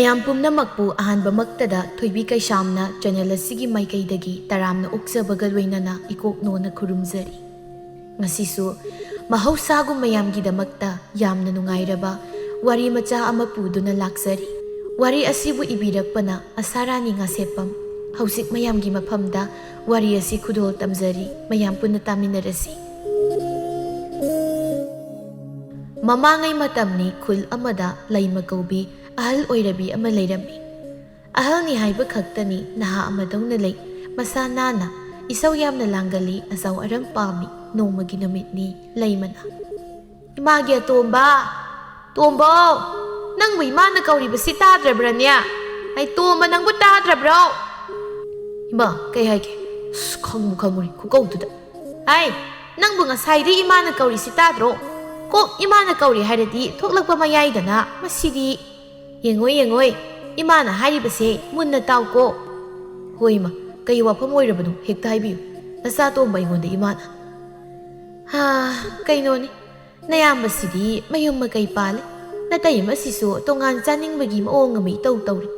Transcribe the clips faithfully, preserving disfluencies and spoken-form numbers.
ꯃꯌꯥꯝ ꯄꯨꯝꯅꯃꯛꯄꯨ ꯑꯍꯥꯟꯕꯃꯛꯇꯗ ꯊꯣꯏꯕꯤ ꯀꯩꯁꯥꯝꯅ channel ꯑꯁꯤꯒꯤ ꯃꯥꯏꯀꯩꯗꯒꯤ ꯇꯔꯥꯝꯅ ꯑꯣꯛꯆꯕꯒ ꯂꯣꯏꯅꯅ ꯏꯀꯣꯛꯅꯣꯅ ꯈꯨꯔꯨꯝꯖꯔꯤ꯫ ꯉꯁꯤꯁꯨ ꯃꯍꯧꯁꯥꯒꯨꯝ ꯃꯌꯥꯝꯒꯤꯗꯃꯛꯇ ꯌꯥꯝꯅ ꯅꯨꯡꯉꯥꯏꯔꯕ ꯋꯥꯔꯤ ꯃꯆꯥ ꯑꯃ ꯄꯨꯗꯨꯅ ꯂꯥꯛꯆꯔꯤ꯫ ꯋꯥꯔꯤ ꯑꯁꯤꯕꯨ ꯏꯕꯤꯔꯛꯄꯅ ꯑꯁꯥꯔꯥꯅꯤ ꯉꯥꯁꯦꯞꯄꯝ꯫ ꯍꯧꯖꯤꯛ ꯃꯌꯥꯝꯒꯤ ꯃꯐꯝꯗ ꯋꯥꯔꯤ ꯑꯁꯤ ꯈꯨꯗꯣꯜ ꯇꯝꯖꯔꯤ꯫ ꯃꯌꯥꯝ ꯄꯨꯟꯅ ꯇꯥꯃꯤꯟꯅꯔꯁꯤ꯫ ꯃꯃꯥꯡꯉꯩ ꯃꯇꯝꯅꯤ, ꯈꯨꯜ ꯑꯃꯗ ꯂꯩꯃ ꯀꯧꯕꯤ ꯑꯍꯜ ꯑꯣꯏꯔꯕꯤ ꯑꯃ ꯂꯩꯔꯝꯃꯤ꯫ ꯑꯍꯜꯅꯤ ꯍꯥꯏꯕ ꯈꯛꯇꯅꯤ, ꯅꯍꯥ ꯑꯃꯗꯧꯅ ꯂꯩ꯫ ꯃꯁꯥ ꯅꯥꯟꯅ, ꯏꯁꯧ ꯌꯥꯝꯅ ꯂꯥꯡꯒꯜꯂꯤ, ꯑꯆꯧ ꯑꯔꯝ ꯄꯥꯝꯃꯤ꯫ ꯅꯣꯡꯃꯒꯤ ꯅꯨꯃꯤꯠꯅꯤ, ꯂꯩꯃꯅ, "ꯏꯃꯥꯒꯤ ꯑꯇꯣꯝꯕ, ꯇꯣꯝꯕꯣ, ꯅꯪꯕꯨ ꯏꯃꯥꯅ ꯀꯧꯔꯤꯕꯁꯤ ꯇꯥꯗ꯭ꯔꯕ꯭ꯔꯅꯦ? ꯑꯩ ꯇꯣꯝꯕ, ꯅꯪꯕꯨ ꯇꯥꯗ꯭ꯔꯕ꯭ꯔꯣ?" "ꯏꯃꯥ, ꯀꯩ ꯍꯥꯏꯒꯦ?" "ꯑꯁ, ꯈꯪꯕꯨ ꯈꯪꯉꯨꯔꯦ ꯈꯨꯀꯧꯗꯨꯗ꯫ ꯍꯥꯏ, ꯅꯪꯕꯨ ꯉꯁꯥꯏꯗꯩ ꯏꯃꯥꯅ ꯀꯧꯔꯤꯁꯤ ꯇꯥꯗ꯭ꯔꯣ? ꯀꯣꯛ ꯏꯃꯥꯅ ꯀꯧꯔꯤ ꯍꯥꯏꯔꯗꯤ ꯊꯣꯛꯂꯛꯄ ꯃꯌꯥꯏꯗꯅ ꯃꯁꯤꯗꯤ꯫ ꯌꯦꯡꯉꯣꯏ, ꯌꯦꯡꯉꯣꯏ, ꯏꯃꯥꯅ ꯍꯥꯏꯔꯤꯕꯁꯦ ꯃꯨꯟꯅ ꯇꯥꯎꯀꯣ꯫" "ꯍꯣꯏ ꯏꯃꯥ, ꯀꯩ ꯋꯥꯐꯝ ꯑꯣꯏꯔꯕꯅꯣ ꯍꯦꯛꯇ ꯍꯥꯏꯕꯤꯌꯨ, ꯅꯆꯥ ꯇꯣꯝꯕ ꯑꯩꯉꯣꯟꯗ ꯏꯃꯥꯅ꯫" "ꯍꯥ, ꯀꯩꯅꯣꯅꯤ, ꯅꯌꯥꯝꯕꯁꯤꯗꯤ ꯃꯌꯨꯝ ꯃꯀꯩ ꯄꯥꯜꯂꯦ, ꯅꯇꯩꯃꯁꯤꯁꯨ ꯇꯣꯉꯥꯟ ꯆꯥꯅꯤꯡꯕꯒꯤ ꯃꯑꯣꯡ ꯑꯃ ꯏꯇꯧ ꯇꯧꯔꯤ꯫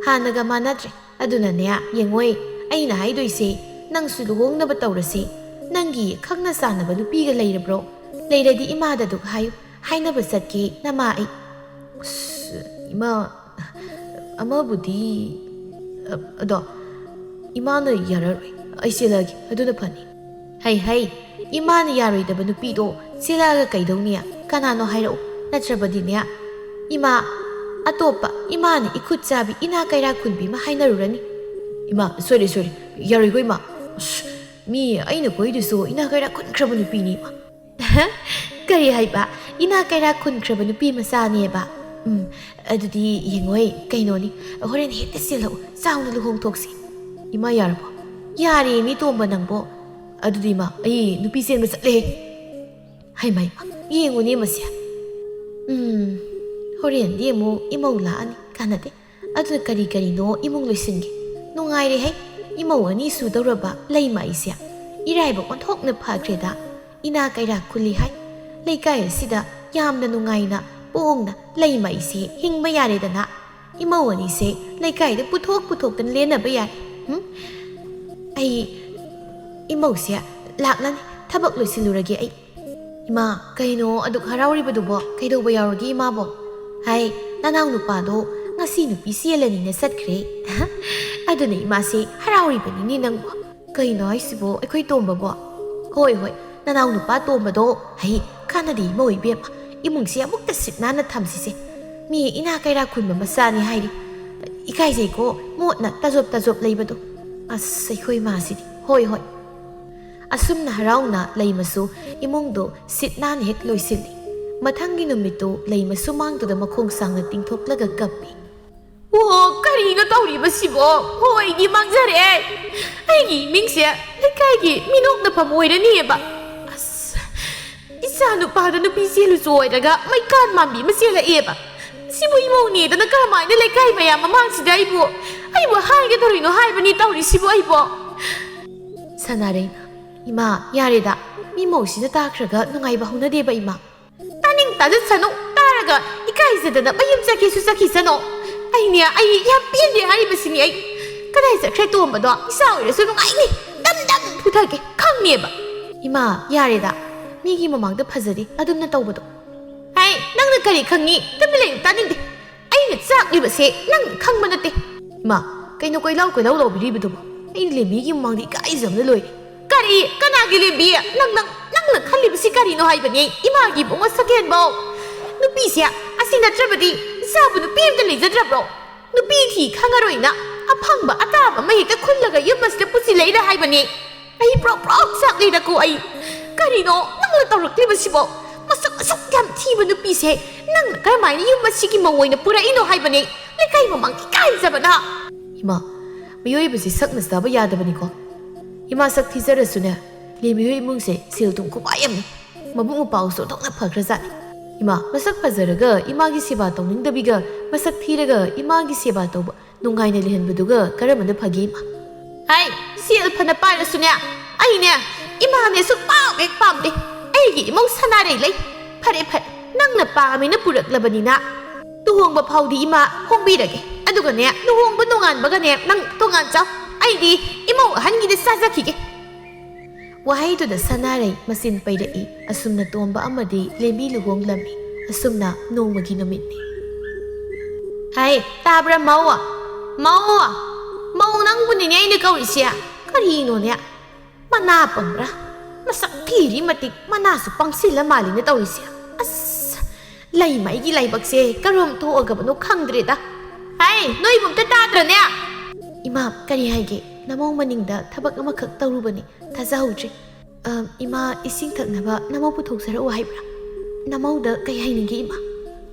ꯍꯥꯟꯅꯒ ꯃꯥꯟꯅꯗ꯭ꯔꯦ꯫ ꯑꯗꯨꯅꯅꯦ, ꯌꯦꯡꯉꯣꯏ, ꯑꯩꯅ ꯍꯥꯏꯗꯣꯏꯁꯦ, ꯅꯪꯁꯨ ꯂꯨꯍꯣꯡꯅꯕ ꯇꯧꯔꯁꯤ꯫ ꯅꯪꯒꯤ ꯈꯪꯅ ꯆꯥꯟꯅꯕ ꯅꯨꯄꯤꯒ ꯂꯩꯔꯕ꯭ꯔꯣ? ꯂꯩꯔꯗꯤ ꯏꯃꯥꯗ ꯑꯗꯨꯛ ꯍꯥꯏꯌꯨ, ꯍꯥꯏꯅꯕ ꯆꯠꯀꯦ ꯅꯃꯥ ꯑꯩ꯫" "ꯑꯁ, ꯏꯃꯥ, ꯑꯃꯕꯨꯗꯤ, ꯑ-, ꯑꯗꯣ ꯏꯃꯥꯅ ꯌꯥꯔꯔꯣꯏ, ꯑꯩ ꯆꯦꯜꯂꯛꯑꯒꯦ, ꯑꯗꯨꯅ ꯐꯅꯤ꯫" "ꯍꯩ ꯍꯩ, ꯏꯃꯥꯅ ꯌꯥꯔꯣꯏꯗꯕ ꯅꯨꯄꯤꯗꯣ ꯆꯦꯜꯂꯛꯑꯒ ꯀꯩꯗꯧꯅꯤ? ꯀꯅꯥꯅꯣ ꯍꯥꯏꯔꯛꯎ, ꯅꯠꯇ꯭ꯔꯕꯗꯤꯅꯦ, ꯏꯃꯥ, ꯑꯇꯣꯞꯄ ꯏꯃꯥꯅ ꯏꯈꯨꯠ ꯆꯥꯕꯤ ꯏꯅꯥ ꯀꯩꯔꯥꯛ ꯈꯨꯟꯕꯤ ꯑꯃ ꯍꯥꯏꯅꯔꯨꯔꯅꯤ꯫" "ꯏꯃꯥ, ꯁꯣꯏꯔꯦ, ꯁꯣꯏꯔꯦ, ꯌꯥꯔꯣꯏꯀꯣ ꯏꯃꯥ꯫ ꯑꯁ, ꯃꯤ ꯑꯩꯅ ꯀꯣꯏꯗꯨꯁꯨ ꯏꯅꯥ ꯀꯩꯔꯥꯛ ꯈꯨꯟꯈ꯭ꯔꯕ ꯅꯨꯄꯤꯅꯤ ꯏꯃꯥ꯫" "ꯀꯔꯤ ꯍꯥꯏꯕ? ꯏꯅꯥ ꯀꯩꯔꯥꯛ ꯈꯨꯟꯈ꯭ꯔꯕ ꯅꯨꯄꯤ ꯃꯆꯥꯅꯦꯕ? ꯎꯝ, ꯑꯗꯨꯗꯤ ꯌꯦꯡꯉꯣꯏ, ꯀꯩꯅꯣꯅꯤ, ꯍꯣꯔꯦꯟ ꯍꯦꯛꯇ ꯆꯦꯜꯂꯛꯎ, ꯆꯥꯎꯅ ꯂꯨꯍꯣꯡꯊꯣꯛꯁꯤ꯫" "ꯏꯃꯥ, ꯌꯥꯔꯕꯣ?" "ꯌꯥꯔꯦ, ꯃꯤ ꯇꯣꯝꯕ ꯅꯪꯕꯣ꯫ ꯑꯗꯨꯗꯤ ꯏꯃꯥ, ꯑꯩ ꯅꯨꯄꯤ ꯆꯦꯟꯕ ꯆꯠꯂꯦ꯫" "ꯍꯩꯃꯥ, ꯌꯦꯡꯉꯨꯅꯦ ꯃꯁꯦ꯫ ꯎꯝ, ꯍꯣꯔꯦꯟꯗꯤ ꯑꯃꯨꯛ ꯏꯃꯧ ꯂꯥꯛꯑꯅꯤ, ꯀꯥꯟꯅꯗꯦ꯫ ꯑꯗꯨꯅ ꯀꯔꯤ ꯀꯔꯤꯅꯣ ꯏꯃꯨꯡ ꯂꯣꯏꯁꯤꯟꯒꯦ꯫ ꯅꯨꯡꯉꯥꯏꯔꯦꯍꯦ, ꯏꯃꯧ ꯑꯅꯤ ꯁꯨꯗꯧꯔꯕ ꯂꯩꯃ ꯑꯩꯁꯦ꯫ ꯏꯔꯥꯏꯕꯛ ꯑꯣꯟꯊꯣꯛꯅ ꯐꯈ꯭ꯔꯦꯗ, ꯏꯅꯥ ꯀꯩꯔꯥꯛ ꯈꯨꯜꯂꯤ ꯍꯥꯏ꯫ ꯂꯩꯀꯥꯏ ꯑꯁꯤꯗ ꯌꯥꯝꯅ ꯅꯨꯡꯉꯥꯏꯅ ꯄꯣꯡꯅ ꯂꯩꯃ ꯑꯩꯁꯦ ꯍꯤꯡꯕ ꯌꯥꯔꯦꯗꯅ꯫" ꯏꯃꯧ ꯑꯅꯤꯁꯦ ꯂꯩꯀꯥꯏꯗ ꯄꯨꯊꯣꯛ ꯄꯨꯊꯣꯛꯇꯅ ꯂꯦꯟꯅꯕ ꯌꯥꯏ꯫ ꯍꯨꯝ? ꯑꯩ ꯏꯃꯧꯁꯦ ꯂꯥꯛꯂꯅꯤ, ꯊꯕꯛ ꯂꯣꯏꯁꯤꯜꯂꯨꯔꯒꯦ ꯑꯩ꯫ ꯏꯃꯥ, ꯀꯩꯅꯣ ꯑꯗꯨꯛ ꯍꯔꯥꯎꯔꯤꯕꯗꯨꯕꯣ? ꯀꯩꯗꯧꯕ ꯌꯥꯎꯔꯒꯦ ꯏꯃꯥꯕꯣ? ꯍꯥꯏ, ꯅꯅꯥꯎ ꯅꯨꯄꯥꯗꯣ ꯉꯁꯤ ꯅꯨꯄꯤ ꯆꯦꯜꯂꯅꯤꯅ ꯆꯠꯈ꯭ꯔꯦ꯫ ꯑꯗꯨꯅ ꯏꯃꯥꯁꯦ ꯍꯔꯥꯎꯔꯤꯕꯅꯤꯅꯦ ꯅꯪꯕꯣ꯫ ꯀꯩꯅꯣ ꯍꯥꯏꯁꯤꯕꯣ, ꯑꯩꯈꯣꯏ ꯇꯣꯝꯕꯕꯣ? ꯍꯣꯏ, ꯍꯣꯏ, ꯅꯅꯥꯎ ꯅꯨꯄꯥ ꯇꯣꯝꯕꯗꯣ꯫ ꯍꯩ, ꯀꯥꯟꯅꯗꯦ ꯏꯃꯧ ꯏꯕꯦꯝꯃ, ꯏꯃꯨꯡꯁꯦ ꯑꯃꯨꯛꯇ ꯁꯤꯠ ꯅꯥꯟꯅ ꯊꯝꯁꯤꯁꯦ꯫ ꯃꯤ ꯏꯅꯥ ꯀꯩꯔꯥ ꯈꯨꯟꯕ ꯃꯆꯥꯅꯤ ꯍꯥꯏꯔꯤ꯫ ꯏꯀꯥꯏꯖꯩꯀꯣ, ꯃꯣꯠꯅ ꯇꯖꯣꯞ ꯇꯖꯣꯞ ꯂꯩꯕꯗꯣ꯫ ꯑꯁ, ꯑꯩꯈꯣꯏ ꯏꯃꯥꯁꯤꯗꯤ꯫ ꯍꯣꯏ, ꯍꯣꯏ꯫ ꯑꯁꯨꯝꯅ ꯍꯔꯥꯎꯅ ꯂꯩꯃꯁꯨ ꯏꯃꯨꯡꯗꯣ ꯁꯤꯠ ꯅꯥꯟꯅ ꯍꯦꯛ ꯂꯣꯏꯁꯤꯜꯂꯤ꯫ ꯃꯊꯪꯒꯤ ꯅꯨꯃꯤꯠꯇꯨ ꯂꯩꯃꯁꯨ ꯃꯥꯡꯗꯨꯗ ꯃꯈꯣꯡ ꯁꯥꯡꯅ ꯇꯤꯡꯊꯣꯛꯂꯒ ꯀꯞꯄꯤ꯫ ꯑꯣ, ꯀꯔꯤꯅꯣ ꯇꯧꯔꯤꯕꯁꯤꯕꯣ? ꯍꯣꯏꯗꯤ ꯃꯥꯡꯖꯔꯦ꯫ ꯑꯩꯒꯤ ꯏꯃꯤꯡꯁꯦ ꯂꯩꯀꯥꯏꯒꯤ ꯃꯤꯅꯣꯛꯅꯐꯝ ꯑꯣꯏꯔꯅꯤꯑꯕ꯫ ꯑꯁ, ꯏꯆꯥ ꯅꯨꯄꯥꯗ ꯅꯨꯄꯤ ꯆꯦꯜꯂꯨ ꯆꯣꯏꯔꯒ ꯃꯩꯀꯥꯟ ꯃꯥꯟꯕꯤ ꯑꯃ ꯆꯦꯜꯂꯛꯑꯦꯕ꯫ ꯁꯤꯕꯨ ꯏꯃꯧꯅꯦꯗꯅ ꯀꯔꯝꯍꯥꯏꯅ ꯂꯩꯀꯥꯏ ꯃꯌꯥꯝ ꯃꯃꯥꯡꯁꯤꯗ ꯑꯩꯕꯨ, ꯑꯩꯕꯨ ꯍꯥꯏꯒꯗꯧꯔꯤꯅꯣ ꯍꯥꯏꯕꯅꯤ ꯇꯧꯔꯤꯁꯤꯕꯨ ꯑꯩꯕꯨ? ꯁꯅꯥꯔꯩꯅ, ꯏꯃꯥ, ꯌꯥꯔꯦꯗ, ꯃꯤ ꯃꯧꯁꯤꯅ ꯇꯥꯈ꯭ꯔꯒ ꯅꯨꯡꯉꯥꯏꯕ ꯍꯧꯅꯗꯦꯕ ꯏꯃꯥ꯫ ꯇꯥꯅꯤꯡ ꯇꯥꯖꯠꯁꯅꯨ, ꯇꯥꯔꯒ ꯏꯀꯥꯏꯖꯗꯅ ꯃꯌꯨꯝ ꯆꯠꯀꯦꯁꯨ ꯆꯠꯈꯤꯁꯅꯨ꯫ ꯑꯩꯅꯦ, ꯑꯩ ꯌꯥꯝ ꯄꯦꯟꯗꯦ ꯍꯥꯏꯔꯤꯕꯁꯤꯅꯤ ꯑꯩ꯫ ꯀꯗꯥꯏ ꯆꯠꯈ꯭ꯔꯦ ꯇꯣꯝꯕꯗꯣ? ꯏꯆꯥ ꯑꯣꯏꯔꯁꯨ ꯅꯨꯡꯉꯥꯏꯅꯤ꯫ ꯗꯝ ꯗꯝ ꯐꯨꯊꯒꯦ, ꯈꯪꯉꯦꯕ꯫ ꯏꯃꯥ, ꯌꯥꯔꯦꯗ, ꯃꯤꯒꯤ ꯃꯃꯥꯡꯗ ꯐꯖꯗꯦ ꯑꯗꯨꯝꯅ ꯇꯧꯕꯗꯣ꯫ ꯍꯥꯏ, ꯅꯪꯅ ꯀꯔꯤ ꯈꯪꯉꯤ? ꯇꯨꯃꯤꯟ ꯂꯩꯌꯨ, ꯇꯥꯅꯤꯡꯗꯦ꯫ ꯑꯩꯅ ꯆꯥꯛꯂꯤꯕꯁꯦ ꯅꯪꯅ ꯈꯪꯕ ꯅꯠꯇꯦ꯫ ꯏꯃꯥ, ꯀꯩꯅꯣ ꯀꯣꯏꯂꯥꯎ ꯀꯣꯏꯂꯥꯎ ꯂꯥꯎꯕꯤꯔꯤꯕꯗꯨꯕꯣ? ꯑꯩꯅ ꯂꯦꯝꯕꯤꯒꯤ ꯃꯃꯥꯡꯗ ꯏꯀꯥꯏꯖꯕꯅ ꯂꯣꯏꯔꯦ꯫ ꯀꯔꯤ? ꯀꯅꯥꯒꯤ ꯂꯦꯝꯕꯤ? ꯅꯪ, ꯅꯪ, ꯅꯪꯅ ꯈꯜꯂꯤꯕꯁꯤ ꯀꯔꯤꯅꯣ ꯍꯥꯏꯕꯅꯦ? ꯏꯃꯥꯒꯤ ꯏꯕꯨꯡꯉꯣ ꯁꯀꯦꯟꯕꯧ꯫ ꯅꯨꯄꯤꯁꯦ ꯑꯁꯤ ꯅꯠꯇ꯭ꯔꯕꯗꯤ ꯏꯆꯥꯕꯨ ꯅꯨꯄꯤ ꯑꯝꯇ ꯂꯩꯖꯗ꯭ꯔꯕ꯭ꯔꯣ? ꯅꯨꯄꯤ ꯊꯤ ꯈꯪꯉꯔꯣꯏꯅ ꯑꯐꯪꯕ ꯑꯇꯥꯕ ꯑꯃ ꯍꯦꯛꯇ ꯈꯨꯜꯂꯒ ꯌꯨꯝ ꯑꯁꯤꯗ ꯄꯨꯁꯤꯜꯂꯛꯏꯔꯥ ꯍꯥꯏꯕꯅꯦ꯫ ꯑꯩ ꯄ꯭ꯔꯣꯛ ꯄ꯭ꯔꯣꯛ ꯆꯥꯛꯂꯦꯗꯀꯣ ꯑꯩ꯫ ꯀꯔꯤꯅꯣ ꯅꯪꯅ ꯇꯧꯔꯛꯂꯤꯕꯁꯤꯕꯣ? ꯃꯁꯛ ꯑꯁꯨꯛ ꯌꯥꯝ ꯊꯤꯕ ꯅꯨꯄꯤꯁꯦ ꯅꯪꯅ ꯀꯔꯝꯍꯥꯏꯅ ꯌꯨꯝ ꯑꯁꯤꯒꯤ ꯃꯧ ꯑꯣꯏꯅ ꯄꯨꯔꯛꯏꯅꯣ ꯍꯥꯏꯕꯅꯦ? ꯂꯩꯀꯥꯏ ꯃꯃꯥꯡ ꯏꯀꯥꯏꯖꯕꯅ꯫ ꯏꯃꯥ, ꯃꯤꯑꯣꯏꯕꯁꯤ ꯁꯛꯅ ꯆꯥꯕ ꯌꯥꯗꯕꯅꯤꯀꯣ꯫ ꯏꯃꯥ ꯁꯛ ꯊꯤꯖꯔꯁꯨꯅꯦ, ꯂꯦꯝꯕꯤꯍꯣꯏ ꯏꯃꯨꯡꯁꯦ ꯁꯦꯜ ꯊꯨꯝ ꯈꯨꯄꯥꯏ ꯑꯃꯅꯤ꯫ ꯃꯕꯨꯡ ꯃꯧꯄꯥꯁꯨ ꯑꯣꯟꯊꯣꯛꯅ ꯐꯈ꯭ꯔꯖꯥꯠꯅꯤ꯫ ꯏꯃꯥ, ꯃꯁꯛ ꯐꯖꯔꯒ ꯏꯃꯥꯒꯤ ꯁꯦꯕꯥ ꯇꯧꯅꯤꯡꯗꯕꯤꯒ ꯃꯁꯛ ꯊꯤꯔꯒ ꯏꯃꯥꯒꯤ ꯁꯦꯕꯥ ꯇꯧꯕ ꯅꯨꯡꯉꯥꯏꯅ ꯂꯩꯍꯟꯕꯗꯨꯒ ꯀꯔꯝꯕꯅ ꯐꯒꯦ, ꯏꯃꯥ? ꯍꯥꯏ, ꯁꯦꯜ ꯐꯅ ꯄꯥꯏꯔꯁꯨꯅꯦ, ꯑꯩꯅꯦ, ꯏꯃꯥꯅꯦ ꯁꯨꯛꯄꯥꯝ ꯍꯦꯛ ꯄꯥꯝꯗꯦ꯫ ꯑꯩꯒꯤ ꯏꯃꯧ ꯁꯅꯥꯔꯩ ꯂꯩ꯫ ꯐꯔꯦ, ꯐꯔꯦ, ꯅꯪꯅ ꯄꯥꯝꯃꯦꯅ ꯄꯨꯔꯛꯂꯕꯅꯤꯅ꯫ ꯂꯨꯍꯣꯡꯕ ꯐꯥꯎꯗꯤ ꯏꯃꯥ ꯍꯣꯡꯕꯤꯔꯒꯦ꯫ ꯑꯗꯨꯒꯅꯦ, ꯂꯨꯍꯣꯡꯕ ꯅꯣꯡꯉꯥꯟꯕꯒꯅꯦ ꯅꯪ ꯇꯣꯉꯥꯟ ꯆꯥꯎ꯫ ꯑꯩꯗꯤ ꯏꯃꯧ ꯑꯍꯟꯒꯤꯗ ꯆꯥꯖꯈꯤꯒꯦ꯫ ꯋꯥꯍꯩꯗꯨꯗ ꯁꯅꯥꯔꯩ ꯃꯆꯤꯟ ꯄꯩꯔꯛꯏ꯫ ꯑꯁꯨꯝꯅ ꯇꯣꯝꯕ ꯑꯃꯗꯤ ꯂꯦꯝꯕꯤ ꯂꯨꯍꯣꯡꯂꯝꯃꯤ꯫ ꯑꯁꯨꯝꯅ ꯅꯣꯡꯃꯒꯤ ꯅꯨꯃꯤꯠꯅꯤ꯫ ꯍꯥꯏ, ꯇꯥꯕ꯭ꯔꯥ ꯃꯧ? ꯃꯧ! ꯃꯧ ꯅꯪꯕꯨꯅꯤꯅꯦ ꯑꯩꯅ ꯀꯧꯔꯤꯁꯦ꯫ ꯀꯔꯤꯅꯣꯅꯦ? ꯃꯅꯥ ꯄꯪꯕ꯭ꯔꯥ? ꯃꯁꯛ ꯊꯤꯔꯤ ꯃꯇꯤꯛ ꯃꯅꯥꯁꯨ ꯄꯪꯁꯤꯜꯂ ꯃꯥꯜꯂꯤꯅꯦ ꯇꯧꯔꯤꯁꯦ꯫ ꯑꯁ! ꯂꯩꯃ ꯑꯩꯒꯤ ꯂꯥꯏꯕꯛꯁꯦ ꯀꯔꯣꯝ ꯊꯣꯛꯑꯒꯕꯅꯣ ꯈꯪꯗ꯭ꯔꯦꯗ꯫ ꯍꯥꯏ, ꯅꯣꯏꯕꯨ ꯑꯝꯇ ꯇꯥꯗ꯭ꯔꯅꯦ? ꯏꯃꯥ, ꯀꯔꯤ ꯍꯥꯏꯒꯦ? ꯅꯃꯧ ꯃꯅꯤꯡꯗ ꯊꯕꯛ ꯑꯃꯈꯛ ꯇꯧꯔꯨꯕꯅꯤ, ꯊꯥꯖꯍꯧꯗ꯭ꯔꯦ꯫ ꯑ, ꯏꯃꯥ, ꯏꯁꯤꯡ ꯊꯛꯅꯕ ꯅꯃꯧ ꯄꯨꯊꯣꯛꯆꯔꯛꯎ ꯍꯥꯏꯕ꯭ꯔꯥ? ꯅꯃꯧꯗ ꯀꯩ ꯍꯥꯏꯅꯤꯡꯒꯦ, ꯏꯃꯥ?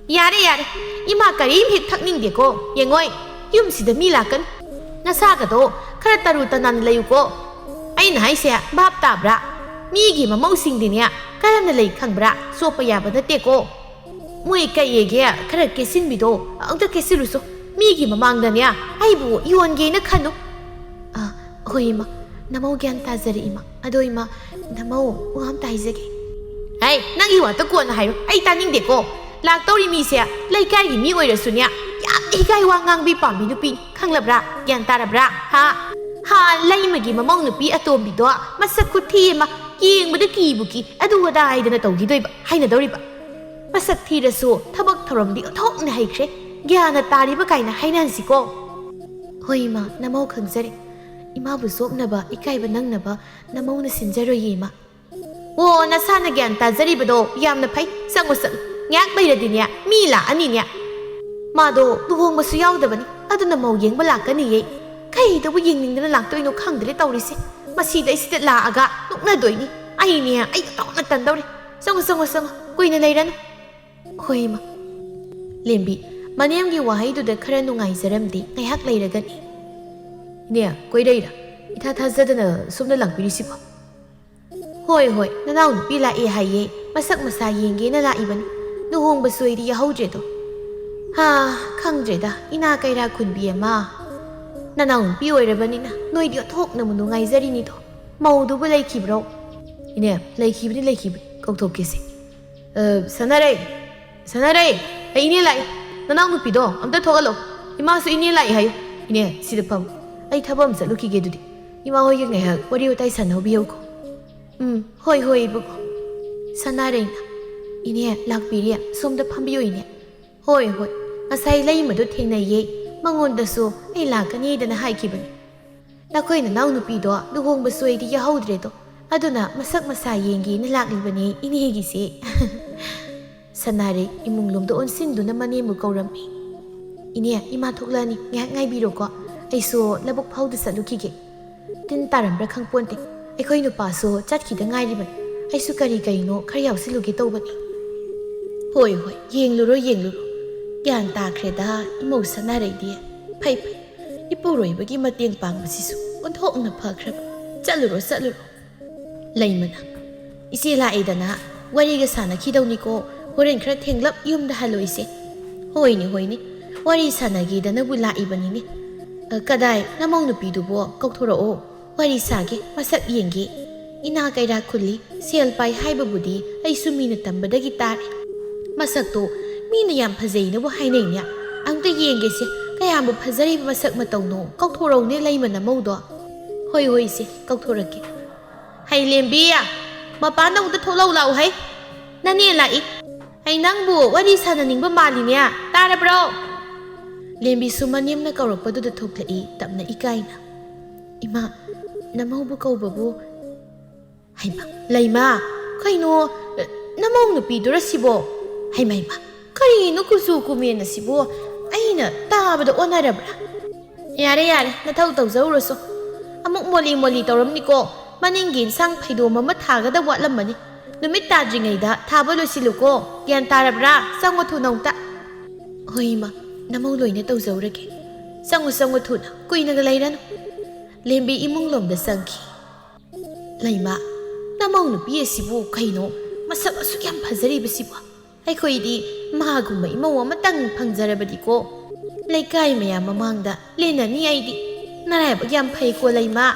ꯌꯥꯔꯦ, ꯌꯥꯔꯦ꯫ ꯏꯃꯥ ꯀꯔꯤꯝ ꯍꯦꯛ ꯊꯛꯅꯤꯡꯗꯦꯀꯣ꯫ ꯌꯦꯡꯉꯣꯏ, ꯌꯨꯝꯁꯤꯗ ꯃꯤ ꯂꯥꯛꯀꯅꯤ꯫ ꯅꯁꯥꯒꯗꯣ ꯈꯔ ꯇꯔꯨ ꯇꯅꯥꯟꯅ ꯂꯩꯌꯨꯀꯣ꯫ ꯑꯩꯅ ꯍꯥꯏꯁꯦ ꯚꯥꯞ ꯇꯥꯕ꯭ꯔꯥ? ꯃꯤꯒꯤ ꯃꯃꯧꯁꯤꯡꯗꯤꯅꯦ ꯀꯔꯝꯅ ꯂꯩ ꯈꯪꯕ꯭ꯔꯥ? ꯆꯣꯞꯄ ꯌꯥꯕ ꯅꯠꯇꯦꯀꯣ꯫ ꯃꯣꯏ ꯀꯩꯌꯦꯒꯦ ꯈꯔ ꯀꯦꯁꯤꯟꯕꯤꯗꯣ ꯑꯝꯇ ꯀꯦꯁꯤꯜꯂꯨꯁꯣ꯫ ꯃꯤꯒꯤ ꯃꯃꯥꯡꯗꯅꯦ ꯑꯩꯕꯨ ꯌꯣꯟꯒꯦꯅ ꯈꯟꯅꯨ꯫ ꯑ, ꯍꯣꯏ ꯏꯃꯥ, ꯅꯃꯧ ꯒ꯭ꯌꯥꯟ ꯇꯥꯖꯔꯦ ꯏꯃꯥ꯫ ꯑꯗꯣ ꯏꯃꯥ, ꯅꯃꯧ ꯋꯥ ꯑꯝꯇ ꯍꯥꯏꯖꯒꯦ꯫ ꯍꯩ, ꯅꯪꯒꯤ ꯋꯥꯇ ꯀꯣꯟꯅ ꯍꯥꯏꯔꯣ, ꯑꯩ ꯇꯥꯅꯤꯡꯗꯦꯀꯣ꯫ ꯂꯥꯛꯇꯧꯔꯤ ꯃꯤꯁꯦ ꯂꯩꯀꯥꯏꯒꯤ ꯃꯤ ꯑꯣꯏꯔꯁꯨꯅꯦ, ꯌꯥꯝꯅ ꯍꯤꯒꯥꯏ ꯋꯥ ꯉꯥꯡꯕꯤ ꯄꯥꯝꯕꯤ ꯅꯨꯄꯤꯅꯤ, ꯈꯪꯂꯕ꯭ꯔꯥ? ꯒ꯭ꯌꯥꯟ ꯇꯥꯔꯕ꯭ꯔꯥ? ꯍꯥ? ꯍꯥ, ꯂꯩꯃꯒꯤ ꯃꯃꯧ ꯅꯨꯄꯤ ꯑꯇꯣꯝꯕꯤꯗꯣ ꯃꯁꯛ ꯈꯨꯊꯤ ꯑꯃ, ꯌꯦꯡꯕꯗ ꯀꯤꯕꯨ ꯀꯤ, ꯑꯗꯨ ꯑꯗꯥ ꯍꯥꯏꯗꯅ ꯇꯧꯈꯤꯗꯣꯏꯕ, ꯍꯩꯅꯗꯧꯔꯤꯕ꯫ ꯃꯁꯛ ꯊꯤꯔꯁꯨ ꯊꯕꯛ ꯊꯧꯔꯝꯗꯤ ꯑꯣꯟꯊꯣꯛꯅ ꯍꯩꯈ꯭ꯔꯦ꯫ ꯒ꯭ꯌꯥꯟꯅ ꯇꯥꯔꯤꯕ ꯀꯥꯏꯅ ꯍꯥꯏꯅꯍꯟꯁꯤꯀꯣ꯫ ꯍꯣꯏ ꯏꯃꯥ, ꯅꯃꯧ ꯈꯪꯖꯔꯦ꯫ ꯏꯃꯥꯕꯨ ꯆꯣꯞꯅꯕ, ꯏꯀꯥꯏꯕ ꯅꯪꯅꯕ ꯅꯃꯧꯅ ꯁꯤꯟꯖꯔꯣꯏꯌꯦ ꯏꯃꯥ꯫ ꯑꯣ, ꯅꯁꯥꯅ ꯒ꯭ꯌꯥꯟ ꯇꯥꯖꯔꯤꯕꯗꯣ ꯌꯥꯝꯅ ꯐꯩ꯫ ꯆꯪꯉꯨ, ꯆꯪꯉꯨ꯫ ꯉꯥꯏꯍꯥꯛ ꯂꯩꯔꯗꯤꯅꯦ ꯃꯤ ꯂꯥꯛꯑꯅꯤꯅꯦ꯫ ꯃꯥꯗꯣ ꯂꯨꯍꯣꯡꯕꯁꯨ ꯌꯥꯎꯗꯕꯅꯤ, ꯑꯗꯨꯅ ꯃꯧ ꯌꯦꯡꯕ ꯂꯥꯛꯀꯅꯤꯌꯦ꯫ ꯀꯩꯗꯧꯕ ꯌꯦꯡꯅꯤꯡꯗꯅ ꯂꯥꯛꯇꯣꯏꯅꯣ ꯈꯪꯗ꯭ꯔꯦ ꯇꯧꯔꯤꯁꯦ꯫ ꯃꯁꯤꯗꯩꯁꯤꯗ ꯂꯥꯛꯑꯒ ꯅꯣꯛꯅꯗꯣꯏꯅꯤ꯫ ꯑꯩꯅꯦ, ꯑꯩ ꯑꯣꯟꯊꯣꯛꯅ ꯇꯟꯗꯧꯔꯦ꯫ ꯆꯪꯉꯨ, ꯆꯪꯉꯨ, ꯆꯪꯉꯨ꯫ ꯀꯨꯏꯅ ꯂꯩꯔꯅꯨ꯫ ꯍꯣꯏ ꯏꯃꯥ꯫ ꯂꯦꯝꯕꯤ, ꯃꯅꯦꯝꯒꯤ ꯋꯥꯍꯩꯗꯨꯗ ꯈꯔ ꯅꯨꯡꯉꯥꯏꯖꯔꯝꯗꯦ, ꯉꯥꯏꯍꯥꯛ ꯂꯩꯔꯒꯅꯤ꯫ ꯏꯅꯦ, ꯀꯣꯏꯔꯛꯏꯔꯥ? ꯏꯊꯥ ꯊꯥꯖꯗꯅ ꯁꯣꯝꯗ ꯂꯥꯛꯄꯤꯔꯤꯁꯤꯕꯣ? ꯍꯣꯏ, ꯍꯣꯏ, ꯅꯅꯥꯎ ꯅꯨꯄꯤ ꯂꯥꯛꯑꯦ ꯍꯥꯏꯌꯦ, ꯃꯁꯛ ꯃꯁꯥ ꯌꯦꯡꯒꯦꯅ ꯂꯥꯛꯏꯕꯅꯤ꯫ ꯂꯨꯍꯣꯡꯕꯁꯨ ꯑꯩꯗꯤ ꯌꯥꯍꯧꯗ꯭ꯔꯦꯗꯣ꯫ ꯍꯥ, ꯈꯪꯗ꯭ꯔꯦꯗ, ꯏꯅꯥ ꯀꯩꯔꯥꯛ ꯈꯨꯟꯕꯤ ꯑꯃ꯫ ꯅꯅꯥꯎ ꯅꯨꯄꯤ ꯑꯣꯏꯔꯕꯅꯤꯅ ꯅꯣꯏꯗꯤ ꯑꯣꯟꯊꯣꯛꯅꯕꯨ ꯅꯨꯡꯉꯥꯏꯖꯔꯤꯅꯤꯗꯣ꯫ ꯃꯧꯗꯨꯕꯨ ꯂꯩꯈꯤꯕ꯭ꯔꯣ? ꯏꯅꯦ, ꯂꯩꯈꯤꯕꯅꯤ, ꯂꯩꯈꯤꯕꯅꯤ, ꯀꯧꯊꯣꯛꯀꯦꯁꯦ꯫ ꯑ, ꯁꯥꯟꯅꯔꯩ, ꯁꯥꯟꯅꯔꯩ, ꯑꯩ ꯏꯅꯦ ꯂꯥꯛꯑꯦ꯫ ꯅꯅꯥꯎ ꯅꯨꯄꯤꯗꯣ ꯑꯝꯇ ꯊꯣꯛꯍꯜꯂꯣ꯫ ꯏꯃꯥꯁꯨ ꯏꯅꯦ ꯂꯥꯛꯏ ꯍꯥꯏꯌꯨ꯫ ꯏꯅꯦ, ꯁꯤꯗ ꯐꯝ꯫ ꯑꯩ ꯊꯕꯛ ꯑꯃ ꯆꯠꯂꯨꯈꯤꯒꯦ ꯑꯗꯨꯗꯤ꯫ ꯏꯃꯥ ꯍꯣꯏꯒ ꯉꯥꯏꯍꯥꯛ ꯋꯥꯔꯤ ꯋꯥꯇꯥꯏ ꯁꯥꯟꯅꯍꯧꯕꯤꯌꯨꯀꯣ꯫ ꯎꯝ, ꯍꯣꯏ, ꯍꯣꯏ, ꯏꯕꯨꯡꯉꯣ꯫ ꯁꯅꯥꯔꯩꯅ, "ꯏꯅꯦ, ꯂꯥꯛꯄꯤꯔꯦ꯫ ꯁꯣꯝꯗ ꯐꯝꯕꯤꯌꯨ, ꯏꯅꯦ꯫" "ꯍꯣꯏ, ꯍꯣꯏ꯫ ꯉꯁꯥꯏ ꯂꯩꯃꯗꯣ ꯊꯦꯡꯅꯩꯌꯦ꯫ ꯃꯉꯣꯟꯗꯁꯨ ꯑꯩ ꯂꯥꯛꯀꯅꯤꯗꯅ ꯍꯥꯏꯈꯤꯕꯅꯤ꯫ ꯅꯈꯣꯏ ꯅꯅꯥꯎ ꯅꯨꯄꯤꯗꯣ ꯂꯨꯍꯣꯡꯕꯁꯨ ꯑꯩꯗꯤ ꯌꯥꯍꯧꯗ꯭ꯔꯦꯗꯣ꯫ ꯑꯗꯨꯅ ꯃꯁꯛ ꯃꯁꯥ ꯌꯦꯡꯒꯦꯅ ꯂꯥꯛꯂꯤꯕꯅꯦ ꯏꯅꯦꯒꯤꯁꯦ꯫" ꯁꯅꯥꯔꯩ ꯏꯃꯨꯡ ꯂꯣꯝꯗ ꯑꯣꯟꯁꯤꯟꯗꯨꯅ ꯃꯅꯦꯝꯕꯨ ꯀꯧꯔꯝꯃꯤ꯫ "ꯏꯅꯦ, ꯏꯃꯥ ꯊꯣꯛꯂꯛꯑꯅꯤ, ꯉꯥꯏꯍꯥꯛ ꯉꯥꯏꯕꯤꯔꯣꯀꯣ꯫ ꯑꯩꯁꯨ ꯂꯧꯕꯨꯛ ꯐꯥꯎꯗ ꯆꯠꯂꯨꯈꯤꯒꯦ꯫ ꯇꯤꯟ ꯇꯥꯔꯝꯕ꯭ꯔꯥ ꯈꯪꯄꯣꯟꯇꯦ꯫ ꯑꯩꯈꯣꯏ ꯅꯨꯄꯥꯁꯨ ꯆꯠꯈꯤꯗ ꯉꯥꯏꯔꯤꯕꯅꯤ꯫ ꯑꯩꯁꯨ ꯀꯔꯤ ꯀꯔꯤꯅꯣ ꯈꯔ ꯌꯥꯎꯁꯤꯜꯂꯨꯒꯦ ꯇꯧꯕꯅꯤ꯫" "ꯍꯣꯏ, ꯍꯣꯏ, ꯌꯦꯡꯂꯨꯔꯣ, ꯌꯦꯡꯂꯨꯔꯣ꯫ ꯒ꯭ꯌꯥꯟ ꯇꯥꯈ꯭ꯔꯦꯗ, ꯏꯃꯧ ꯁꯅꯥꯔꯩꯗꯤ꯫ ꯐꯩ, ꯐꯩ꯫ ꯏꯄꯨꯔꯣꯏꯕꯒꯤ ꯃꯇꯦꯡ ꯄꯥꯡꯕꯁꯤꯁꯨ ꯑꯣꯟꯊꯣꯛꯅ ꯐꯈ꯭ꯔꯕ꯫ ꯆꯠꯂꯨꯔꯣ, ꯆꯠꯂꯨꯔꯣ꯫" ꯂꯩꯃꯅ, "ꯏꯆꯦ ꯂꯥꯛꯑꯦꯗꯅ ꯋꯥꯔꯤꯒ ꯁꯥꯟꯅꯈꯤꯗꯧꯅꯤꯀꯣ꯫ ꯍꯣꯔꯦꯟ ꯈꯔ ꯊꯦꯡꯂꯞ ꯌꯨꯝꯗ ꯍꯜꯂꯣ ꯏꯆꯦ꯫" "ꯍꯣꯏꯅꯦ, ꯍꯣꯏꯅꯦ, ꯋꯥꯔꯤ ꯁꯥꯟꯅꯒꯦꯗꯅꯕꯨ ꯂꯥꯛꯏꯕꯅꯤꯅꯦ꯫ ꯑ, ꯀꯗꯥꯏ, ꯅꯃꯧ ꯅꯨꯄꯤꯗꯨꯕꯣ? ꯀꯧꯊꯣꯔꯛꯑꯣ, ꯋꯥꯔꯤ ꯁꯥꯒꯦ, ꯃꯁꯛ ꯌꯦꯡꯒꯦ꯫ ꯏꯅꯥ ꯀꯩꯔꯥꯛ ꯈꯨꯜꯂꯤ, ꯁꯦꯜ ꯄꯥꯏ ꯍꯥꯏꯕꯕꯨꯗꯤ ꯑꯩꯁꯨ ꯃꯤꯅ ꯇꯝꯕꯗꯒꯤ ꯇꯥꯔꯦ꯫ ꯃꯁꯛꯇꯣ ꯃꯤꯅ ꯌꯥꯝ ꯐꯖꯩꯅꯕꯨ ꯍꯥꯏꯅꯩꯅꯦ꯫ ꯑꯝꯇ ꯌꯦꯡꯒꯦꯁꯦ, ꯀꯌꯥꯝꯕꯨ ꯐꯖꯔꯤꯕ ꯃꯁꯛ ꯃꯇꯧꯅꯣ꯫ ꯀꯧꯊꯣꯔꯛꯎꯅꯦ ꯂꯩꯃ ꯅꯃꯧꯗꯣ꯫" "ꯍꯣꯏ, ꯍꯣꯏ ꯏꯆꯦ, ꯀꯧꯊꯣꯔꯛꯀꯦ꯫" "ꯍꯩ ꯂꯦꯝꯕꯤ, ꯃꯄꯥꯟꯗ ꯑꯃꯨꯛꯇ ꯊꯣꯛꯂꯛꯎ ꯂꯥꯛꯎ ꯍꯩ꯫ ꯅꯅꯦ ꯂꯥꯛꯏ꯫ ꯑꯩ ꯅꯪꯕꯨ ꯋꯥꯔꯤ ꯁꯥꯟꯅꯅꯤꯡꯕ ꯃꯥꯜꯂꯤꯅꯦ꯫ ꯇꯥꯔꯕ꯭ꯔꯣ?" ꯂꯦꯝꯕꯤꯁꯨ ꯃꯅꯦꯝꯅ ꯀꯧꯔꯛꯄꯗꯨꯗ ꯊꯣꯛꯂꯛꯏ, ꯇꯞꯅ ꯏꯀꯥꯏꯅ꯫ "ꯏꯃꯥ, ꯅꯃꯧꯕꯨ ꯀꯧꯕꯕꯨ?" "ꯍꯩꯃꯥ, ꯂꯩꯃ, ꯀꯩꯅꯣ, ꯅꯃꯧ ꯅꯨꯄꯤꯗꯨꯔ ꯁꯤꯕꯣ? ꯍꯩꯃꯥ, ꯍꯩꯃꯥ, ꯀꯔꯤꯅꯣ ꯀꯨꯆꯨ ꯀꯨꯃꯦꯟ ꯑꯁꯤꯕꯣ? ꯑꯩꯅ ꯇꯥꯕꯗ ꯑꯣꯟꯅꯔꯕ꯭ꯔꯥ?" "ꯌꯥꯔꯦ, ꯌꯥꯔꯦ, ꯅꯊꯧ ꯇꯧꯖꯧꯔꯨꯁꯣ꯫ ꯑꯃꯨꯛ ꯃꯣꯂꯤ ꯃꯣꯂꯤ ꯇꯧꯔꯝꯅꯤꯀꯣ꯫ ꯃꯅꯤꯡꯒꯤ ꯏꯟꯁꯥꯡ ꯐꯩꯗꯣꯝ ꯑꯃ ꯊꯥꯒꯗ ꯋꯥꯠꯂꯝꯃꯅꯤ꯫ ꯅꯨꯃꯤꯠ ꯇꯥꯗ꯭ꯔꯤꯉꯩꯗ ꯊꯥꯕ ꯂꯣꯏꯁꯤꯜꯂꯨꯀꯣ꯫ ꯒ꯭ꯌꯥꯟ ꯇꯥꯔꯕ꯭ꯔꯥ? ꯆꯪꯉꯣ ꯊꯨꯅ ꯑꯃꯨꯛꯇ꯫" "ꯍꯣꯏ ꯏꯃꯥ, ꯅꯃꯧ ꯂꯣꯏꯅ ꯇꯧꯖꯧꯔꯒꯦ꯫ ꯆꯪꯉꯨ, ꯆꯪꯉꯨ ꯊꯨꯅ, ꯀꯨꯏꯅꯒ ꯂꯩꯔꯅꯨ꯫" ꯂꯦꯝꯕꯤ ꯏꯃꯨꯡ ꯂꯣꯝꯗ ꯆꯪꯈꯤ꯫ "ꯂꯩꯃ, ꯅꯃꯧ ꯅꯨꯄꯤ ꯑꯁꯤꯕꯨ ꯀꯩꯅꯣ, ꯃꯁꯛ ꯑꯁꯨꯛ ꯌꯥꯝ ꯐꯖꯔꯤꯕꯁꯤꯕꯨ? ꯑꯩꯈꯣꯏꯗꯤ ꯃꯥꯒꯨꯝꯕ ꯏꯃꯧ ꯑꯃꯇꯪ ꯐꯪꯖꯔꯕꯗꯤꯀꯣ, ꯂꯩꯀꯥꯏ ꯃꯌꯥꯝ ꯃꯃꯥꯡꯗ ꯂꯦꯟꯅꯅꯤ ꯑꯩꯗꯤ꯫ ꯅꯔꯥꯏꯕꯛ ꯌꯥꯝ ꯐꯩꯀꯣ ꯂꯩꯃ꯫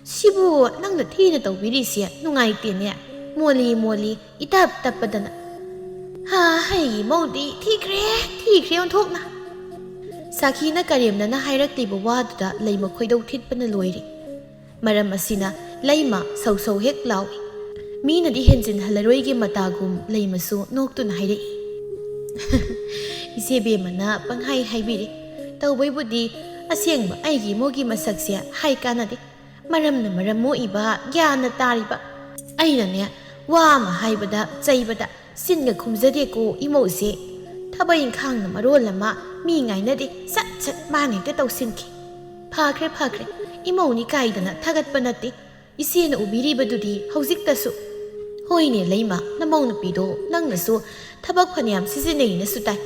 ꯁꯤꯕꯨ ꯅꯪꯅ ꯊꯤꯅ ꯇꯧꯕꯤꯔꯤꯁꯦ ꯅꯨꯡꯉꯥꯏꯇꯦꯅꯦ, ꯃꯣꯜꯂꯤ ꯃꯣꯜꯂꯤ ꯏꯇꯞ ꯇꯞꯄꯗꯅ꯫" "ꯍꯥ, ꯑꯩꯒꯤ ꯃꯧꯗꯤ ꯊꯤꯈ꯭ꯔꯦ, ꯊꯤꯈ꯭ꯔꯦ ꯑꯣꯟꯊꯣꯛꯅ!" ꯁꯥꯈꯤꯅ ꯀꯔꯦꯝꯅꯅ ꯍꯥꯏꯔꯛꯂꯤꯕ ꯋꯥꯗꯨꯗ ꯂꯩꯃ ꯈꯣꯏꯗꯧ ꯊꯤꯠꯄꯅ ꯂꯣꯏꯔꯦ꯫ ꯃꯔꯝ ꯑꯁꯤꯅ ꯂꯩꯃ ꯁꯧ ꯁꯧ ꯍꯦꯛ ꯂꯥꯎꯏ꯫ ꯃꯤꯅꯗꯤ ꯍꯦꯟꯖꯤꯟꯍꯜꯂꯔꯣꯏꯒꯦ ꯃꯇꯥꯒꯨꯝ ꯂꯩꯃꯁꯨ ꯅꯣꯛꯇꯨꯅ ꯍꯥꯏꯔꯛꯏ, "ꯏꯆꯦ ꯕꯦꯝꯃꯅ ꯄꯪꯍꯥꯏ ꯍꯥꯏꯕꯤꯔꯦ꯫ ꯇꯧꯕꯩꯕꯨꯗꯤ ꯑꯁꯦꯡꯕ ꯑꯩꯒꯤ ꯏꯃꯧꯒꯤ ꯃꯁꯛꯁꯦ ꯍꯥꯏ ꯀꯥꯟꯅꯗꯦ꯫ ꯃꯔꯝꯅ ꯃꯔꯝ ꯃꯣꯛꯏꯕ, ꯒ꯭ꯌꯥꯟꯅ ꯇꯥꯔꯤꯕ꯫ ꯑꯩꯅꯅꯦ, ꯋꯥ ꯑꯃ ꯍꯥꯏꯕꯗ, ꯆꯩꯕꯗ ꯆꯤꯟꯒ ꯈꯨꯝꯖꯗꯦꯀꯣ ꯏꯃꯧꯁꯦ꯫ ꯊꯕꯛ ꯏꯪꯈꯥꯡꯅ ꯃꯔꯣꯜ ꯑꯃ ꯃꯤ ꯉꯥꯏꯅꯗꯦ, ꯁꯠ ꯁꯠ ꯃꯥꯅ ꯍꯦꯛꯇ ꯇꯧꯁꯤꯟꯈꯤ꯫ ꯐꯈ꯭ꯔꯦ, ꯐꯈ꯭ꯔꯦ, ꯏꯃꯧꯅꯤ ꯀꯥꯏꯗꯅ ꯊꯥꯒꯠꯄ ꯅꯠꯇꯦ, ꯏꯆꯦꯅ ꯎꯕꯤꯔꯤꯕꯗꯨꯗꯤ ꯍꯧꯖꯤꯛꯇꯁꯨ꯫ ꯍꯣꯏꯅꯦ ꯂꯩꯃ, ꯅꯃꯧ ꯅꯨꯄꯤꯗꯣ ꯅꯪꯅꯁꯨ ꯊꯕꯛ ꯐꯅꯌꯥꯝ ꯁꯤꯖꯤꯟꯅꯩꯅꯁꯨ ꯇꯥꯏ꯫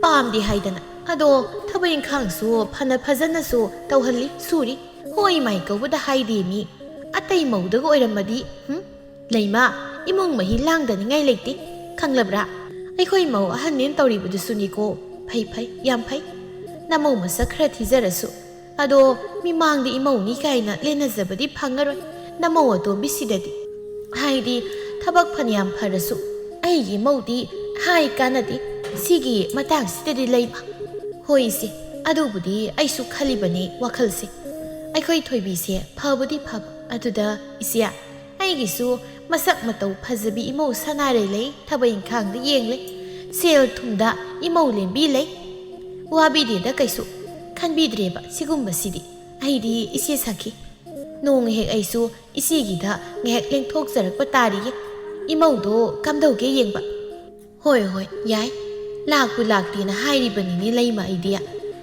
ꯄꯥꯝꯗꯦ ꯍꯥꯏꯗꯅ, ꯑꯗꯣ ꯊꯕꯛ ꯏꯪꯈꯥꯡꯁꯨ ꯐꯅ ꯐꯖꯅꯁꯨ ꯇꯧꯍꯜꯂꯤ, ꯁꯨꯔꯤ꯫ ꯍꯣꯏ ꯃꯥꯏ ꯀꯧꯕꯗ ꯍꯥꯏꯗꯦ ꯃꯤ꯫ ꯑꯇꯩ ꯃꯧꯗꯒ ꯑꯣꯏꯔꯝꯃꯗꯤ, ꯍꯨꯝ? ꯂꯩꯃ, ꯏꯃꯨꯡ ꯃꯍꯤ ꯂꯥꯡꯗꯅꯤꯡꯉꯥꯏ ꯂꯩꯇꯦ, ꯈꯪꯂꯕ꯭ꯔꯥ? ꯑꯩꯈꯣꯏ ꯃꯧ ꯑꯍꯟꯅꯦꯅ ꯇꯧꯔꯤꯕꯗꯨꯁꯨꯅꯤꯀꯣ꯫ ꯐꯩ, ꯐꯩ, ꯌꯥꯝ ꯐꯩ꯫ ꯅꯃꯧ ꯃꯁꯛ ꯈꯔ ꯊꯤꯖꯔꯁꯨ꯫ ꯑꯗꯣ ꯃꯤꯃꯥꯡꯗ ꯏꯃꯧꯅꯤ ꯀꯥꯏꯅ ꯂꯦꯟꯅꯖꯕꯗꯤ ꯐꯪꯉꯔꯣꯏ꯫ ꯅꯃꯧ ꯑꯇꯣꯝꯕꯤꯁꯤꯗꯗꯤ꯫ ꯍꯥꯏꯗꯤ ꯊꯕꯛ ꯐꯅꯌꯥꯝ ꯐꯔꯁꯨ ꯑꯩꯒꯤ ꯏꯃꯧꯗꯤ ꯍꯥꯏ ꯀꯥꯟꯅꯗꯦ꯫ ꯁꯤꯒꯤ ꯃꯇꯥꯡꯁꯤꯗꯗꯤ ꯂꯩꯃ꯫ ꯍꯣꯏ ꯏꯆꯦ, ꯑꯗꯨꯕꯨꯗꯤ ꯑꯩꯁꯨ ꯈꯜꯂꯤꯕꯅꯤ ꯋꯥꯈꯜꯁꯦ꯫ ꯑꯩꯈꯣꯏ ꯊꯣꯏꯕꯤꯁꯦ ꯐꯕꯨꯗꯤ ꯐꯕ꯫ ꯑꯗꯨꯗ ꯏꯆꯦ, ꯑꯩꯒꯤꯁꯨ ꯃꯁꯛ ꯃꯇꯧ ꯐꯖꯕꯤ ꯏꯃꯧ ꯁꯅꯥꯔꯩ ꯂꯩ, ꯊꯕꯛ ꯏꯪꯈꯥꯡꯗ ꯌꯦꯡꯂꯦ, ꯁꯦꯜ ꯊꯨꯝꯗ ꯏꯃꯧ ꯂꯦꯝꯕꯤ ꯂꯩ꯫ ꯋꯥꯕꯤꯗꯦꯗ ꯀꯩꯁꯨ, ꯈꯟꯕꯤꯗ꯭ꯔꯦꯕ ꯁꯤꯒꯨꯝꯕꯁꯤꯗꯤ꯫ ꯑꯩꯗꯤ ꯏꯆꯦ ꯁꯥꯈꯤ꯫ ꯅꯣꯡꯃ ꯍꯦꯛ ꯑꯩꯁꯨ ꯏꯆꯦꯒꯤꯗ ꯉꯥꯏꯍꯥꯛ ꯂꯦꯡꯊꯣꯛꯆꯔꯛꯄ ꯇꯥꯔꯤꯌꯦ꯫ ꯏꯃꯧꯗꯣ ꯀꯝꯗꯧꯒꯦ ꯌꯦꯡꯕ꯫ ꯍꯣꯏ, ꯍꯣꯏ, ꯌꯥꯏ꯫ ꯂꯥꯛꯄꯨ ꯂꯥꯛꯇꯦꯅ ꯍꯥꯏꯔꯤꯕꯅꯤꯅꯦ ꯂꯩꯃ ꯑꯩꯗꯤ꯫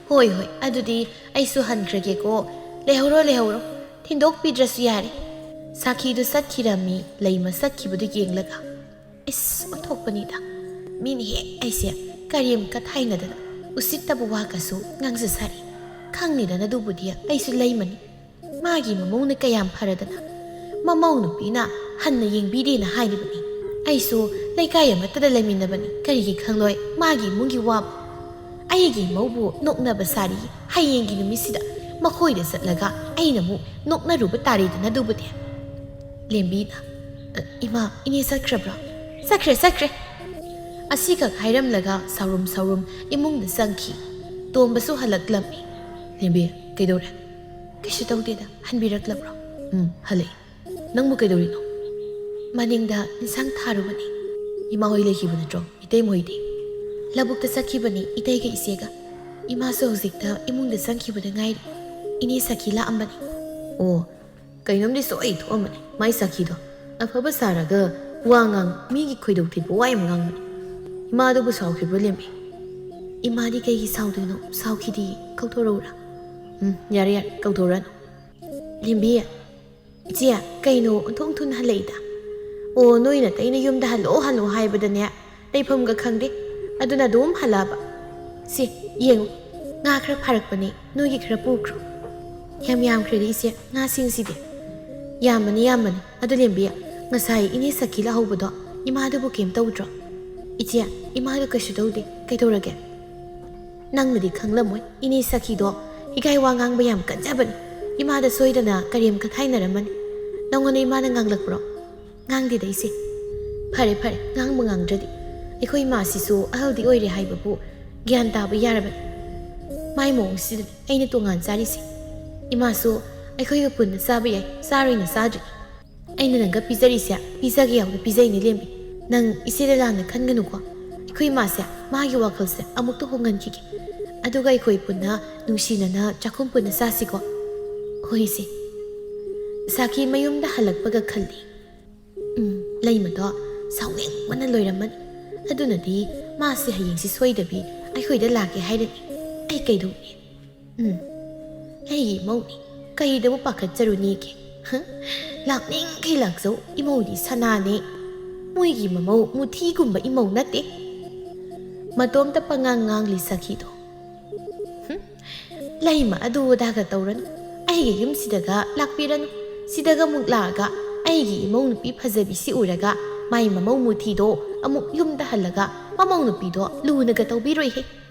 ꯍꯣꯏ, ꯍꯣꯏ, ꯑꯗꯨꯗꯤ ꯑꯩꯁꯨ ꯍꯟꯈ꯭ꯔꯒꯦꯀꯣ꯫ ꯂꯩꯍꯧꯔꯣ, ꯂꯩꯍꯧꯔꯣ꯫ ꯊꯤꯟꯗꯣꯛꯄꯤꯗ꯭ꯔꯁꯨ ꯌꯥꯔꯦ꯫ ꯁꯥꯈꯤꯗꯨ ꯆꯠꯈꯤꯔꯝꯃꯤ ꯂꯩꯃ ꯆꯠꯈꯤꯕꯗꯨ ꯌꯦꯡꯂꯒ꯫ ꯏꯁ, ꯑꯣꯟꯊꯣꯛꯄꯅꯤꯗ꯫ ꯃꯤꯅ ꯍꯦꯛ ꯑꯩꯁꯦ ꯀꯔꯦꯝ ꯀꯊꯥꯏꯅꯗꯅ ꯎꯁꯤꯠꯇꯕ ꯋꯥꯒꯁꯨ ꯉꯥꯡꯖ ꯁꯥꯔꯤ꯫ ꯈꯪꯅꯤꯗꯅ ꯑꯗꯨꯕꯨꯗꯤ ꯑꯩꯁꯨ ꯂꯩꯃꯅꯤ꯫ ꯃꯥꯒꯤ ꯃꯃꯧꯅ ꯀꯌꯥꯝ ꯐꯔꯗꯅ꯫ ꯃꯃꯧ ꯅꯨꯄꯤꯅ ꯍꯟꯅ ꯌꯦꯡꯕꯤꯗꯦꯅ ꯍꯥꯏꯔꯤꯕꯅꯤ꯫ ꯑꯩꯁꯨ ꯂꯩꯀꯥꯏ ꯑꯃꯠꯇꯗ ꯂꯩꯃꯤꯟꯅꯕꯅꯤ꯫ ꯀꯔꯤꯒꯤ ꯈꯪꯂꯣꯏ ꯃꯥꯒꯤ ꯏꯃꯨꯡꯒꯤ ꯋꯥꯕꯨ? ꯑꯩꯒꯤ ꯏꯃꯧꯕꯨ ꯅꯣꯛꯅꯕ ꯁꯥꯔꯤ꯫ ꯍꯌꯦꯡꯒꯤ ꯅꯨꯃꯤꯠꯁꯤꯗ ꯃꯈꯣꯏꯗ ꯆꯠꯂꯒ ꯑꯩꯅ ꯑꯃꯨꯛ ꯅꯣꯛꯅꯔꯨꯕ ꯇꯥꯔꯦꯗꯅ ꯑꯗꯨꯕꯨꯗꯤ꯫ ꯂꯦꯝꯕꯤꯅ, "ꯑ, ꯏꯃꯥ, ꯏꯅꯦ ꯆꯠꯈ꯭ꯔꯕ꯭ꯔꯣ?" "ꯆꯠꯈ꯭ꯔꯦ, ꯆꯠꯈ꯭ꯔꯦ꯫ ꯑꯁꯤꯈꯛ ꯍꯥꯏꯔꯝꯂꯒ ꯁꯥꯎꯔꯨꯝ ꯁꯥꯎꯔꯨꯝ ꯏꯃꯨꯡꯗ ꯆꯪꯈꯤ꯫ ꯇꯣꯝꯕꯁꯨ ꯍꯜꯂꯛꯂꯝꯃꯤ꯫ "ꯂꯦꯝꯕꯤ, ꯀꯩꯗꯧꯔꯦ?" "ꯀꯩꯁꯨ ꯇꯧꯗꯦꯗ, ꯍꯟꯕꯤꯔꯛꯂꯕ꯭ꯔꯣ?" "ꯎꯝ, ꯍꯜꯂꯛꯏ꯫ ꯅꯪꯕꯨ ꯀꯩꯗꯧꯔꯤꯅꯣ?" "ꯃꯅꯤꯡꯗ ꯏꯟꯁꯥꯡ ꯊꯥꯔꯨꯕꯅꯤ꯫" "ꯏꯃꯥ ꯍꯣꯏ ꯂꯩꯈꯤꯕ ꯅꯠꯇ꯭ꯔꯣ? ꯏꯇꯩꯃ ꯍꯣꯏꯗꯤ?" "ꯂꯧꯕꯨꯛꯇ ꯆꯠꯈꯤꯕꯅꯤ ꯏꯇꯩꯒ ꯏꯆꯦꯒ꯫ ꯏꯃꯥꯁꯨ ꯍꯧꯖꯤꯛꯇ ꯏꯃꯨꯡꯗ ꯆꯪꯈꯤꯕꯗ ꯉꯥꯏꯔꯤ꯫ ꯏꯅꯦ ꯁꯈꯤ ꯂꯥꯛꯑꯝꯕꯅꯤ꯫" "ꯑꯣ, ꯀꯩꯅꯣꯝꯗꯤ ꯁꯣꯏ ꯊꯣꯛꯑꯝꯃꯅꯤ꯫ ꯃꯥꯏ ꯁꯈꯤꯗꯣ ꯑꯐꯕ ꯁꯥꯔꯒ ꯋꯥ ꯉꯥꯡ, ꯃꯤꯒꯤ ꯈꯣꯏꯗꯧ ꯊꯤꯠꯄ ꯋꯥ ꯌꯥꯝ ꯉꯥꯡꯕꯅꯤ꯫ ꯏꯃꯥꯗꯨꯕꯨ ꯁꯥꯎꯈꯤꯕ꯭ꯔꯣ, ꯂꯦꯝꯕꯤ?" "ꯏꯃꯥꯗꯤ ꯀꯩꯒꯤ ꯁꯥꯎꯗꯣꯏꯅꯣ? ꯁꯥꯎꯈꯤꯗꯤ꯫ ꯀꯧꯊꯣꯔꯛꯎꯔꯥ?" "ꯎꯝ, ꯌꯥꯔꯦ, ꯌꯥꯔꯦ, ꯀꯧꯊꯣꯔꯛꯑꯅꯨ꯫" "ꯂꯦꯝꯕꯤ, ꯏꯆꯦ, ꯀꯩꯅꯣ ꯑꯣꯟꯊꯣꯛ ꯊꯨꯅ ꯍꯜꯂꯛꯏꯗ?" "ꯑꯣ, ꯅꯣꯏ ꯅꯇꯩꯅ ꯌꯨꯝꯗ ꯍꯜꯂꯛꯑꯣ, ꯍꯜꯂꯛꯑꯣ ꯍꯥꯏꯕꯗꯅꯦ, ꯂꯩꯐꯝꯒ ꯈꯪꯗꯦ꯫ ꯑꯗꯨꯅ ꯑꯗꯨꯝ ꯍꯜꯂꯛꯑꯕ꯫ ꯁꯤ, ꯌꯦꯡꯉꯨ, ꯉꯥ ꯈꯔ ꯐꯥꯔꯛꯄꯅꯦ, ꯅꯣꯏꯒꯤ ꯈꯔ ꯄꯨꯈ꯭ꯔꯣ꯫" "ꯌꯥꯝ ꯌꯥꯝꯈ꯭ꯔꯦꯗ, ꯏꯆꯦ, ꯉꯥꯁꯤꯡꯁꯤꯗꯤ꯫" "ꯌꯥꯝꯕꯅꯤ, ꯌꯥꯝꯕꯅꯤ꯫ ꯑꯗꯨ, ꯂꯦꯝꯕꯤ, ꯉꯁꯥꯏ ꯏꯅꯦ ꯁꯈꯤ ꯂꯥꯛꯍꯧꯕꯗꯣ, ꯏꯃꯥꯗꯨꯕꯨ ꯀꯩꯝ ꯇꯧꯗ꯭ꯔꯣ?" "ꯏꯆꯦ, ꯏꯃꯥꯗꯨ ꯀꯩꯁꯨ ꯇꯧꯗꯦ꯫ ꯀꯩꯗꯧꯔꯒꯦ?" "ꯅꯪꯅꯗꯤ ꯈꯪꯂꯝꯃꯣꯏ, ꯏꯅꯦ ꯁꯈꯤꯗꯣ ꯍꯤꯒꯥꯏ ꯋꯥ ꯉꯥꯡꯕ ꯌꯥꯝ ꯀꯟꯖꯕꯅꯤ꯫ ꯏꯃꯥꯗ ꯁꯣꯏꯗꯅ ꯀꯔꯦꯝ ꯀꯊꯥꯏꯅꯔꯝꯃꯅꯤ꯫ ꯅꯪꯉꯣꯟꯗ ꯏꯃꯥꯅ ꯉꯥꯡꯂꯛꯄ꯭ꯔꯣ?" "ꯉꯥꯡꯗꯦꯗ, ꯏꯆꯦ꯫" "ꯐꯔꯦ, ꯐꯔꯦ, ꯉꯥꯡꯕ ꯉꯥꯡꯗ꯭ꯔꯗꯤ꯫ ꯑꯩꯈꯣꯏ ꯏꯃꯥꯁꯤꯁꯨ ꯑꯍꯜꯗꯤ ꯑꯣꯏꯔꯦ ꯍꯥꯏꯕꯕꯨ ꯒ꯭ꯌꯥꯟ ꯇꯥꯕ ꯌꯥꯔꯕꯅꯤ꯫ ꯃꯥꯏ ꯃꯑꯣꯡꯁꯤꯗꯅꯤ ꯑꯩꯅ ꯇꯣꯉꯥꯟ ꯆꯥꯔꯤꯁꯦ꯫ ꯏꯃꯥꯁꯨ ꯑꯩꯈꯣꯏꯒ ꯄꯨꯟꯅ ꯆꯥꯕ ꯌꯥꯏ, ꯆꯥꯔꯣꯏꯅ ꯆꯥꯗ꯭ꯔꯤ꯫ ꯑꯩꯅ ꯅꯪꯒ ꯄꯤꯖꯔꯤꯁꯦ, ꯄꯤꯖꯒꯦ ꯌꯥꯎꯅ ꯄꯤꯖꯩꯅꯦ, ꯂꯦꯝꯕꯤ꯫ ꯅꯪ ꯏꯆꯦꯗ ꯂꯥꯟꯅ ꯈꯟꯒꯅꯨꯀꯣ꯫ ꯑꯩꯈꯣꯏ ꯏꯃꯥꯁꯦ, ꯃꯥꯒꯤ ꯋꯥꯈꯜꯁꯦ ꯑꯃꯨꯛꯇ ꯍꯣꯡꯍꯟꯈꯤꯒꯦ꯫ ꯑꯗꯨꯒ ꯑꯩꯈꯣꯏ ꯄꯨꯟꯅ ꯅꯨꯡꯁꯤꯅꯅ ꯆꯥꯛꯈꯨꯝ ꯄꯨꯟꯅ ꯆꯥꯁꯤꯀꯣ꯫" "ꯍꯣꯏ, ꯏꯆꯦ꯫" ꯁꯥꯈꯤ ꯃꯌꯨꯝꯗ ꯍꯜꯂꯛꯄꯒ ꯈꯜꯂꯤ, "ꯎꯝ, ꯂꯩꯃꯗꯣ ꯁꯥꯎꯅꯤꯡꯕꯅ ꯂꯣꯏꯔꯝꯃꯅꯤ꯫ ꯑꯗꯨꯅꯗꯤ ꯃꯥꯁꯦ ꯍꯌꯦꯡꯁꯤ ꯁꯣꯏꯗꯕꯤ ꯑꯩꯈꯣꯏꯗ ꯂꯥꯛꯀꯦ ꯍꯥꯏꯔꯅꯤ꯫ ꯑꯩ ꯀꯩꯗꯧꯅꯤ? ꯎꯝ, ꯑꯩꯒꯤ ꯏꯃꯧꯅꯤ, ꯀꯩꯗꯕꯨ ꯄꯥꯈꯠꯆꯔꯨꯅꯤꯒꯦ? ꯍ? ꯂꯥꯛꯅꯤꯡꯈꯩ ꯂꯥꯛꯆꯧ, ꯏꯃꯧꯗꯤ ꯁꯅꯥꯅꯦ꯫ ꯃꯣꯏꯒꯤ ꯃꯃꯧ ꯃꯨꯊꯤꯒꯨꯝꯕ ꯏꯃꯧ ꯅꯠꯇꯦ꯫" ꯃꯇꯣꯝꯇ ꯄꯉꯥꯡ ꯉꯥꯡꯂꯤ ꯁꯈꯤꯗꯣ꯫ "ꯍꯨꯝ, ꯂꯩꯃ ꯑꯗꯨ ꯑꯗꯥꯒ ꯇꯧꯔꯅꯨ꯫ ꯑꯩꯒꯤ ꯌꯨꯝꯁꯤꯗꯒ ꯂꯥꯛꯄꯤꯔꯅꯨ꯫ ꯁꯤꯗꯒ ꯑꯃꯨꯛ ꯂꯥꯛꯑꯒ ꯑꯩꯒꯤ ꯏꯃꯧ ꯅꯨꯄꯤ ꯐꯖꯕꯤꯁꯤ ꯎꯔꯒ ꯃꯥꯏ ꯃꯃꯧ ꯃꯨꯊꯤꯗꯣ ꯑꯃꯨꯛ ꯌꯨꯝꯗ ꯍꯜꯂꯒ ꯃꯃꯧ ꯅꯨꯄꯤꯗꯣ ꯂꯨꯅꯒ ꯇꯧꯕꯤꯔꯣꯏꯍꯦ꯫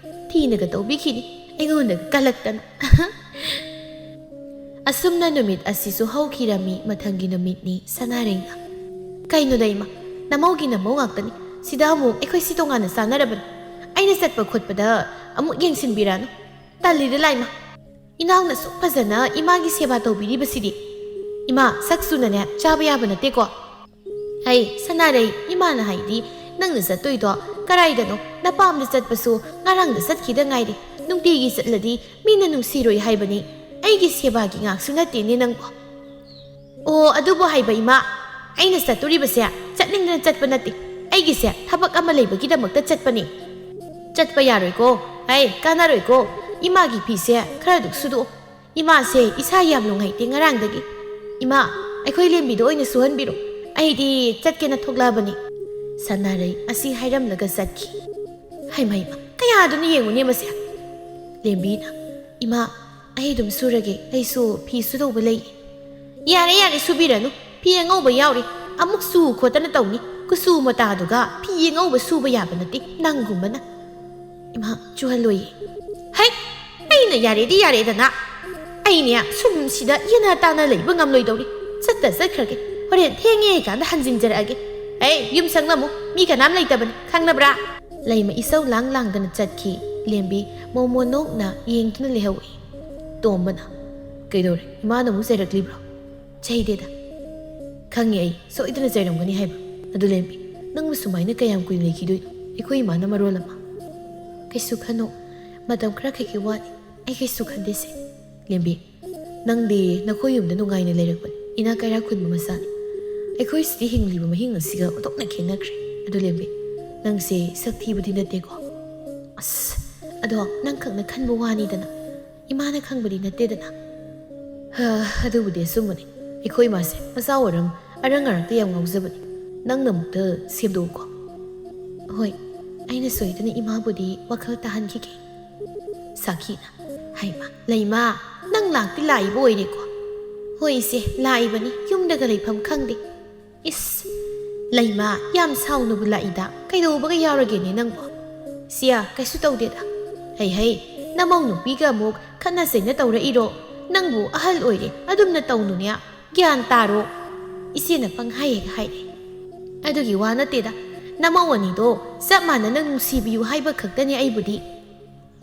ꯊꯤꯅꯒ ꯇꯧꯕꯤꯈꯤꯅꯤ꯫ ꯑꯩꯉꯣꯟꯗꯒ ꯀꯜꯂꯛꯇꯅ꯫" ꯑꯁꯨꯝꯅ ꯅꯨꯃꯤꯠ ꯑꯁꯤꯁꯨ ꯍꯧꯈꯤꯔꯝꯃꯤ꯫ ꯃꯊꯪꯒꯤ ꯅꯨꯃꯤꯠꯅꯤ꯫ ꯁꯅꯥꯔꯩꯅ, "ꯀꯩꯅꯣꯗ ꯏꯃꯥ, ꯅꯃꯧꯒꯤ ꯅꯃꯧ ꯉꯥꯛꯇꯅꯤ꯫ ꯁꯤꯗ ꯑꯃꯨꯛ ꯑꯩꯈꯣꯏ ꯁꯤ ꯇꯣꯉꯥꯟꯅ ꯆꯥꯅꯔꯕꯅꯤ꯫ ꯑꯩꯅ ꯆꯠꯄ ꯈꯣꯠꯄꯗ ꯑꯃꯨꯛ ꯌꯦꯡꯁꯤꯟꯕꯤꯔꯅꯨ꯫ ꯇꯜꯂꯤꯗ ꯂꯥꯏꯃ꯫ ꯏꯅꯥꯎꯅ ꯑꯁꯨꯛ ꯐꯖꯅ ꯏꯃꯥꯒꯤ ꯁꯦꯕꯥ ꯇꯧꯕꯤꯔꯤꯕꯁꯤꯗꯤ꯫ ꯏꯃꯥ, ꯁꯛ ꯆꯨꯅꯅꯦ ꯆꯥꯕ ꯌꯥꯕ ꯅꯠꯇꯦꯀꯣ꯫ ꯍꯩ, ꯁꯅꯥꯔꯩ, ꯏꯃꯥꯅ ꯍꯥꯏꯗꯤ ꯅꯪꯅ ꯆꯠꯇꯣꯏꯗꯣ ꯀꯔꯥꯏꯗꯅꯣ? ꯅꯄꯥꯝꯗ ꯆꯠꯄꯁꯨ ꯉꯔꯥꯡꯗ ꯆꯠꯈꯤꯗ ꯉꯥꯏꯔꯤ꯫ ꯅꯨꯡꯇꯤꯒꯤ ꯆꯠꯂꯗꯤ ꯃꯤꯅ ꯅꯨꯡꯁꯤꯔꯣꯏ ꯍꯥꯏꯕꯅꯤ꯫ ꯑꯩꯒꯤ ꯁꯦꯕꯥꯒꯤ ꯉꯥꯛꯁꯨ ꯅꯠꯇꯦꯅꯦ ꯅꯪꯕꯣ꯫ ꯑꯣ, ꯑꯗꯨꯕꯨ ꯍꯥꯏꯕ ꯏꯃꯥ, ꯑꯩꯅ ꯆꯠꯇꯣꯔꯤꯕꯁꯦ ꯆꯠꯅꯤꯡꯗꯅ ꯆꯠꯄ ꯅꯠꯇꯦ꯫ ꯑꯩꯒꯤꯁꯦ ꯊꯕꯛ ꯑꯃ ꯂꯩꯕꯒꯤꯗꯃꯛꯇ ꯆꯠꯄꯅꯤ꯫ ꯆꯠꯄ ꯌꯥꯔꯣꯏꯀꯣ꯫ ꯍꯩ, ꯀꯥꯟꯅꯔꯣꯏꯀꯣ꯫ ꯏꯃꯥꯒꯤ ꯐꯤꯁꯦ ꯈꯔꯗꯨ ꯁꯨꯗꯣꯛꯑꯣ꯫ ꯏꯃꯥꯁꯦ ꯏꯁꯥ ꯌꯥꯝ ꯅꯨꯡꯉꯥꯏꯇꯦ ꯉꯔꯥꯡꯗꯒꯤ꯫ ꯏꯃꯥ, ꯑꯩꯈꯣꯏ ꯂꯦꯝꯕꯤꯗ ꯑꯣꯏꯅ ꯁꯨꯍꯟꯕꯤꯔꯣ꯫ ꯑꯩꯗꯤ ꯆꯠꯀꯦꯅ ꯊꯣꯛꯂꯛꯑꯕꯅꯤ꯫ ꯁꯅꯥꯔꯩ ꯑꯁꯤ ꯍꯥꯏꯔꯝꯂꯒ ꯆꯠꯈꯤ꯫ ꯍꯩꯃ, ꯍꯩꯃ, ꯀꯌꯥꯗꯨꯅ ꯌꯦꯡꯉꯨꯅꯦ ꯃꯁꯦ꯫ ꯂꯦꯝꯕꯤꯅ, "ꯏꯃꯥ, ꯑꯩ ꯑꯗꯨꯝ ꯁꯨꯔꯒꯦ, ꯑꯩꯁꯨ ꯐꯤ ꯁꯨꯗꯧꯕ ꯂꯩ꯫" "ꯌꯥꯔꯦ, ꯌꯥꯔꯦ, ꯁꯨꯕꯤꯔꯅꯨ꯫ ꯐꯤ ꯑꯉꯧꯕ ꯌꯥꯎꯔꯤ, ꯑꯃꯨꯛ ꯆꯨ ꯈꯣꯠꯇꯅ ꯇꯧꯅꯤ꯫ ꯀꯨꯆꯨ ꯃꯇꯥꯗꯨꯒ ꯐꯤ ꯑꯉꯧꯕ ꯁꯨꯕ ꯌꯥꯕ ꯅꯠꯇꯦ, ꯅꯪꯒꯨꯝꯕꯅ꯫" "ꯏꯃꯥ, ꯆꯨꯍꯜꯂꯣꯏꯌꯦ꯫" "ꯍꯩ, ꯑꯩꯅ ꯌꯥꯔꯦꯗꯤ ꯌꯥꯔꯦꯗꯅ꯫ ꯑꯩꯅꯦ ꯁꯨꯝ ꯁꯤꯗ ꯌꯦꯅ ꯇꯥꯅ ꯂꯩꯕ ꯉꯝꯂꯣꯏꯗꯧꯔꯤ꯫ ꯆꯠꯇ ꯆꯠꯈ꯭ꯔꯒꯦ꯫ ꯍꯣꯔꯦꯟ ꯊꯦꯡꯉꯦ ꯀꯥꯟꯗ ꯍꯟꯖꯤꯟꯖꯔꯛꯑꯒꯦ꯫ ꯑꯩ ꯌꯨꯝ ꯁꯪꯂꯝꯃꯨ, ꯃꯤ ꯀꯅꯥꯝ ꯂꯩꯇꯕꯅꯤ, ꯈꯪꯅꯕ꯭ꯔꯥ?" ꯂꯩꯃ ꯏꯁꯧ ꯂꯥꯡ ꯂꯥꯡꯗꯅ ꯆꯠꯈꯤ꯫ ꯂꯦꯝꯕꯤ ꯃꯣꯃꯣ ꯅꯣꯛꯅ ꯌꯦꯡꯗꯨꯅ ꯂꯩꯍꯧꯏ꯫ ꯇꯣꯝꯕꯅ, "ꯀꯩꯗꯧꯔꯦ? ꯏꯃꯥꯅ ꯑꯃꯨꯛ ꯆꯩꯔꯛꯂꯤꯕ꯭ꯔꯣ?" "ꯆꯩꯗꯦꯗ꯫ ꯈꯪꯉꯦ ꯑꯩ, ꯁꯣꯏꯗꯅ ꯆꯩꯔꯝꯒꯅꯤ ꯍꯥꯏꯕ꯫ ꯑꯗꯨ ꯂꯦꯝꯕꯤ, ꯅꯪꯕꯨ ꯁꯨꯃꯥꯏꯅ ꯀꯌꯥꯝ ꯀꯨꯏꯅ ꯂꯩꯈꯤꯗꯣꯏꯅꯣ? ꯑꯩꯈꯣꯏ ꯏꯃꯥꯅ ꯃꯔꯣꯜ ꯑꯃ꯫" "ꯀꯩꯁꯨ ꯈꯟꯅꯨ, ꯃꯇꯝ ꯈꯔ ꯈꯛꯀꯤ ꯋꯥꯅꯤ, ꯑꯩ ꯀꯩꯁꯨ ꯈꯟꯗꯦꯁꯦ꯫" "ꯂꯦꯝꯕꯤ, ꯅꯪꯗꯤ ꯅꯈꯣꯏ ꯌꯨꯝꯗ ꯅꯨꯡꯉꯥꯏꯅ ꯂꯩꯔꯛꯄꯅꯤ, ꯏꯅꯥꯛ ꯀꯩꯔꯥꯛ ꯈꯨꯟꯕ ꯃꯆꯥꯅꯤ꯫ ꯑꯩꯈꯣꯏ ꯁꯤꯗ ꯍꯤꯡꯂꯤꯕ ꯃꯍꯤꯡ ꯑꯁꯤꯒ ꯑꯣꯟꯊꯣꯛꯅ ꯈꯦꯠꯅꯈ꯭ꯔꯦ꯫ ꯑꯗꯨ ꯂꯦꯝꯕꯤ, ꯅꯪꯁꯦ ꯁꯛ ꯊꯤꯕꯗꯤ ꯅꯠꯇꯦꯀꯣ?" "ꯑꯁ, ꯑꯗꯣ ꯅꯪꯈꯛꯅ ꯈꯟꯕ ꯋꯥꯅꯤꯗꯅ, ꯏꯃꯥꯅ ꯈꯪꯕꯗꯤ ꯅꯠꯇꯦꯗꯅ꯫" "ꯍ, ꯑꯗꯨꯕꯨꯗꯤ ꯑꯆꯨꯝꯕꯅꯤ꯫ ꯑꯩꯈꯣꯏ ꯏꯃꯥꯁꯦ ꯃꯆꯥ ꯑꯣꯏꯔꯝ ꯑꯔꯪ ꯑꯔꯛꯇ ꯌꯥꯝ ꯉꯥꯎꯖꯕꯅꯤ꯫ ꯅꯪꯅ ꯑꯃꯨꯛꯇ ꯁꯦꯝꯗꯣꯛꯎꯀꯣ꯫" "ꯍꯣꯏ, ꯑꯩꯅ ꯁꯣꯏꯗꯅ ꯏꯃꯥꯕꯨꯗꯤ ꯋꯥꯈꯜ ꯇꯥꯍꯟꯈꯤꯒꯦ꯫" ꯁꯥꯈꯤꯅ, "ꯍꯩꯃꯥ, ꯂꯩꯃꯥ, ꯅꯪ ꯂꯥꯛꯇꯤ ꯂꯥꯛꯏꯕ ꯑꯣꯏꯔꯦꯀꯣ?" "ꯍꯣꯏ ꯏꯆꯦ, ꯂꯥꯛꯏꯕꯅꯤ, ꯌꯨꯝꯗꯒ ꯂꯩꯐꯝ ꯈꯪꯗꯦ꯫" "ꯏꯁ, ꯂꯩꯃꯥ, ꯌꯥꯝ ꯁꯥꯎꯅꯕꯨ ꯂꯥꯛꯏꯗ, ꯀꯩꯗꯧꯕꯒ ꯌꯥꯎꯔꯒꯦꯅꯦ ꯅꯪꯕꯣ?" "ꯁꯤꯌꯥ, ꯀꯩꯁꯨ ꯇꯧꯗꯦꯗ꯫" "ꯍꯩ ꯍꯩ, ꯅꯃꯧ ꯅꯨꯄꯤꯒ ꯑꯃꯨꯛ ꯈꯠꯅ ꯆꯩꯅ ꯇꯧꯔꯛꯏꯔꯣ? ꯅꯪꯕꯨ ꯑꯍꯜ ꯑꯣꯏꯔꯦ, ꯑꯗꯨꯝꯅ ꯇꯧꯅꯨꯅꯦ, ꯒ꯭ꯌꯥꯟ ꯇꯥꯔꯣ꯫" ꯏꯆꯦꯅ ꯄꯪꯍꯥꯏ ꯍꯦꯛ ꯍꯥꯏꯔꯦ꯫ "ꯑꯗꯨꯒꯤ ꯋꯥ ꯅꯠꯇꯦꯗ, ꯅꯃꯧ ꯑꯅꯤꯗꯣ ꯆꯞ ꯃꯥꯟꯅꯅ ꯅꯨꯡꯁꯤꯕꯤꯌꯨ ꯍꯥꯏꯕ ꯈꯛꯇꯅꯤ ꯑꯩꯕꯨꯗꯤ꯫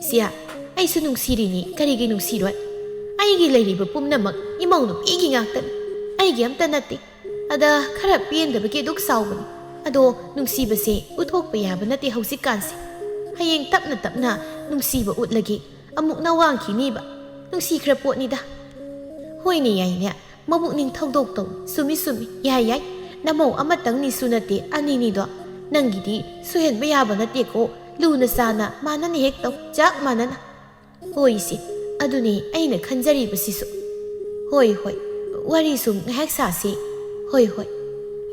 ꯁꯤꯌꯥ, ꯑꯩꯁꯨ ꯅꯨꯡꯁꯤꯔꯤꯅꯤ, ꯀꯔꯤꯒꯤ ꯅꯨꯡꯁꯤꯔꯣꯏ? ꯑꯩꯒꯤ ꯂꯩꯔꯤꯕ ꯄꯨꯝꯅꯃꯛ ꯏꯃꯧ ꯅꯨꯄꯤꯒꯤ ꯉꯥꯛꯇꯅꯤ, ꯑꯩꯒꯤ ꯑꯝꯇ ꯅꯠꯇꯦ꯫ ꯑꯗ ꯈꯔ ꯄꯦꯟꯗꯕꯒꯤ ꯑꯗꯨꯛ ꯁꯥꯎꯕꯅꯤ꯫ ꯑꯗꯣ ꯅꯨꯡꯁꯤꯕꯁꯦ ꯎꯠꯊꯣꯛꯄ ꯌꯥꯕ ꯅꯠꯇꯦ ꯍꯧꯖꯤꯛꯀꯥꯟꯁꯦ꯫ ꯍꯌꯦꯡ ꯇꯞꯅ ꯇꯞꯅ ꯅꯨꯡꯁꯤꯕ ꯎꯠꯂꯒꯦ, ꯑꯃꯨꯛ ꯅꯋꯥꯡꯈꯤꯅꯤꯕ꯫ ꯅꯨꯡꯁꯤꯈ꯭ꯔ ꯄꯣꯠꯅꯤꯗ꯫ ꯍꯣꯏꯅꯦ, ꯌꯥꯏꯅꯦ, ꯃꯕꯨꯛꯅꯤꯡ ꯊꯧꯗꯣꯛ ꯇꯧ꯫ ꯆꯨꯝꯃꯤ, ꯆꯨꯝꯃꯤ, ꯌꯥꯏ, ꯌꯥꯏ꯫ ꯅꯃꯧ ꯑꯃꯇꯪꯅꯤꯁꯨ ꯅꯠꯇꯦ, ꯑꯅꯤꯅꯤꯗꯣ꯫ ꯅꯪꯒꯤꯗꯤ ꯁꯣꯏꯍꯟꯕ ꯌꯥꯕ ꯅꯠꯇꯦꯀꯣ꯫ ꯂꯨꯅ ꯆꯥꯅ ꯃꯥꯟꯅꯅ ꯍꯦꯛ ꯇꯧ, ꯆꯞ ꯃꯥꯟꯅꯅ꯫ ꯍꯣꯏ ꯏꯆꯦ, ꯑꯗꯨꯅꯤ ꯑꯩꯅ ꯈꯟꯖꯔꯤꯕꯁꯤꯁꯨ꯫ ꯍꯣꯏ, ꯍꯣꯏ, ꯋꯥꯔꯤ ꯁꯨꯝ ꯉꯥꯏꯍꯥꯛ ꯁꯥꯁꯤ꯫ ꯍꯣꯏ, ꯍꯣꯏ꯫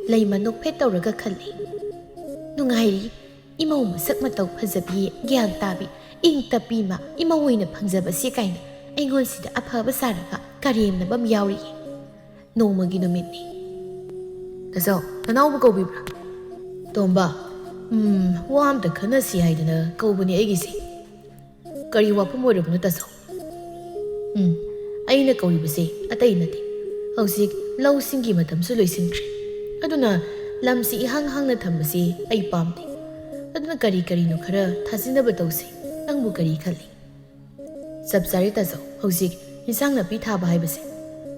ꯂꯩꯃ ꯅꯣꯛꯐꯦꯠ ꯇꯧꯔꯒ ꯈꯜꯂꯤ꯫ ꯅꯨꯡꯉꯥꯏꯔꯤ, ꯏꯃꯧ ꯃꯁꯛ ꯃꯇꯧ ꯐꯖꯕꯤ, ꯒ꯭ꯌꯥꯟ ꯇꯥꯕꯤ, ꯏꯪ ꯇꯞꯄꯤ ꯑꯃ ꯏꯃꯧ ꯑꯣꯏꯅ ꯐꯪꯖꯕꯁꯤ ꯀꯥꯏꯅ ꯑꯩꯉꯣꯟꯁꯤꯗ ꯑꯐꯕ ꯁꯥꯔꯒ ꯀꯔꯦꯝꯅꯕ ꯑꯃ ꯌꯥꯎꯔꯤꯌꯦ꯫ ꯅꯣꯡꯃꯒꯤ ꯅꯨꯃꯤꯠꯅꯤ꯫ ꯇꯥꯆꯧ, ꯅꯅꯥꯎꯕꯨ ꯀꯧꯕꯤꯕ꯭ꯔꯥ? ꯇꯣꯝꯕ, ꯎꯝ, ꯋꯥ ꯑꯝꯇ ꯈꯟꯅꯁꯤ ꯍꯥꯏꯗꯅ ꯀꯧꯕꯅꯦ ꯑꯩꯒꯤꯁꯦ꯫ ꯀꯔꯤ ꯋꯥꯐꯝ ꯑꯣꯏꯔꯕꯅꯣ, ꯇꯥꯆꯧ? ꯎꯝ, ꯑꯩꯅ ꯀꯧꯔꯤꯕꯁꯦ ꯑꯇꯩ ꯅꯠꯇꯦ꯫ ꯍꯧꯖꯤꯛ ꯂꯧꯁꯤꯡꯒꯤ ꯃꯇꯝꯁꯨ ꯂꯣꯏꯁꯤꯟꯈ꯭ꯔꯦ꯫ ꯑꯗꯨꯅ ꯂꯝꯁꯤ ꯏꯍꯥꯡ ꯍꯥꯡꯅ ꯊꯝꯕꯁꯤ ꯑꯩ ꯄꯥꯝꯗꯦ꯫ ꯑꯗꯨꯅ ꯀꯔꯤ ꯀꯔꯤꯅꯣ ꯈꯔ ꯊꯥꯖꯤꯟꯅꯕ ꯇꯧꯁꯤ꯫ ꯅꯪꯕꯨ ꯀꯔꯤ ꯈꯜꯂꯤ? ꯆꯞ ꯆꯥꯔꯦ, ꯇꯥꯆꯧ꯫ ꯍꯧꯖꯤꯛ ꯏꯟꯁꯥꯡ ꯅꯥꯄꯤ ꯊꯥꯕ ꯍꯥꯏꯕꯁꯦ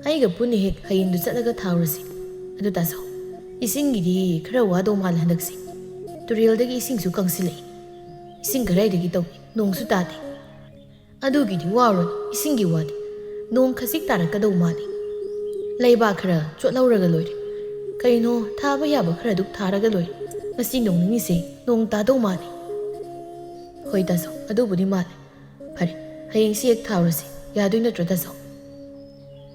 ꯑꯩꯒ ꯄꯨꯟꯅ ꯍꯦꯛ ꯍꯌꯦꯡꯗꯨ ꯆꯠꯂꯒ ꯊꯥꯔꯨꯔꯁꯤ꯫ ꯑꯗꯨ, ꯇꯥꯆꯧ, ꯏꯁꯤꯡꯒꯤꯗꯤ ꯈꯔ ꯋꯥꯗꯧ ꯃꯥꯜꯂꯦ ꯍꯟꯗꯛꯁꯦ꯫ ꯇꯨꯔꯦꯜꯗꯒꯤ ꯏꯁꯤꯡꯁꯨ ꯀꯪꯁꯤꯜꯂꯛꯏ꯫ ꯏꯁꯤꯡ ꯀꯗꯥꯏꯗꯒꯤ ꯇꯧꯏ? ꯅꯣꯡꯁꯨ ꯇꯥꯗꯦ꯫ ꯑꯗꯨꯒꯤꯗꯤ ꯋꯥꯔꯨꯅꯨ, ꯏꯁꯤꯡꯒꯤ ꯋꯥꯗꯤ꯫ ꯅꯣꯡ ꯈꯖꯤꯛ ꯇꯥꯔꯛꯀꯗꯧ ꯃꯥꯜꯂꯤ꯫ ꯂꯩꯕꯥꯛ ꯈꯔ ꯆꯣꯠꯍꯧꯔꯒ ꯂꯣꯏꯔꯦ꯫ ꯀꯩꯅꯣ, ꯊꯥꯕ ꯌꯥꯕ ꯈꯔ ꯑꯗꯨꯛ ꯊꯥꯔꯒ ꯂꯣꯏꯔꯦ꯫ ꯉꯁꯤ ꯅꯣꯡ ꯅꯤꯅꯤꯁꯦ ꯅꯣꯡ ꯇꯥꯗꯧ ꯃꯥꯜꯂꯤ꯫ ꯍꯣꯏ, ꯇꯥꯆꯧ, ꯑꯗꯨꯕꯨꯗꯤ ꯃꯥꯜꯂꯦ꯫ ꯐꯔꯦ, ꯍꯌꯦꯡꯁꯤ ꯍꯦꯛ ꯊꯥꯔꯨꯔꯁꯤ꯫ ꯌꯥꯗꯣꯏ ꯅꯠꯇ꯭ꯔꯣ, ꯇꯥꯆꯧ?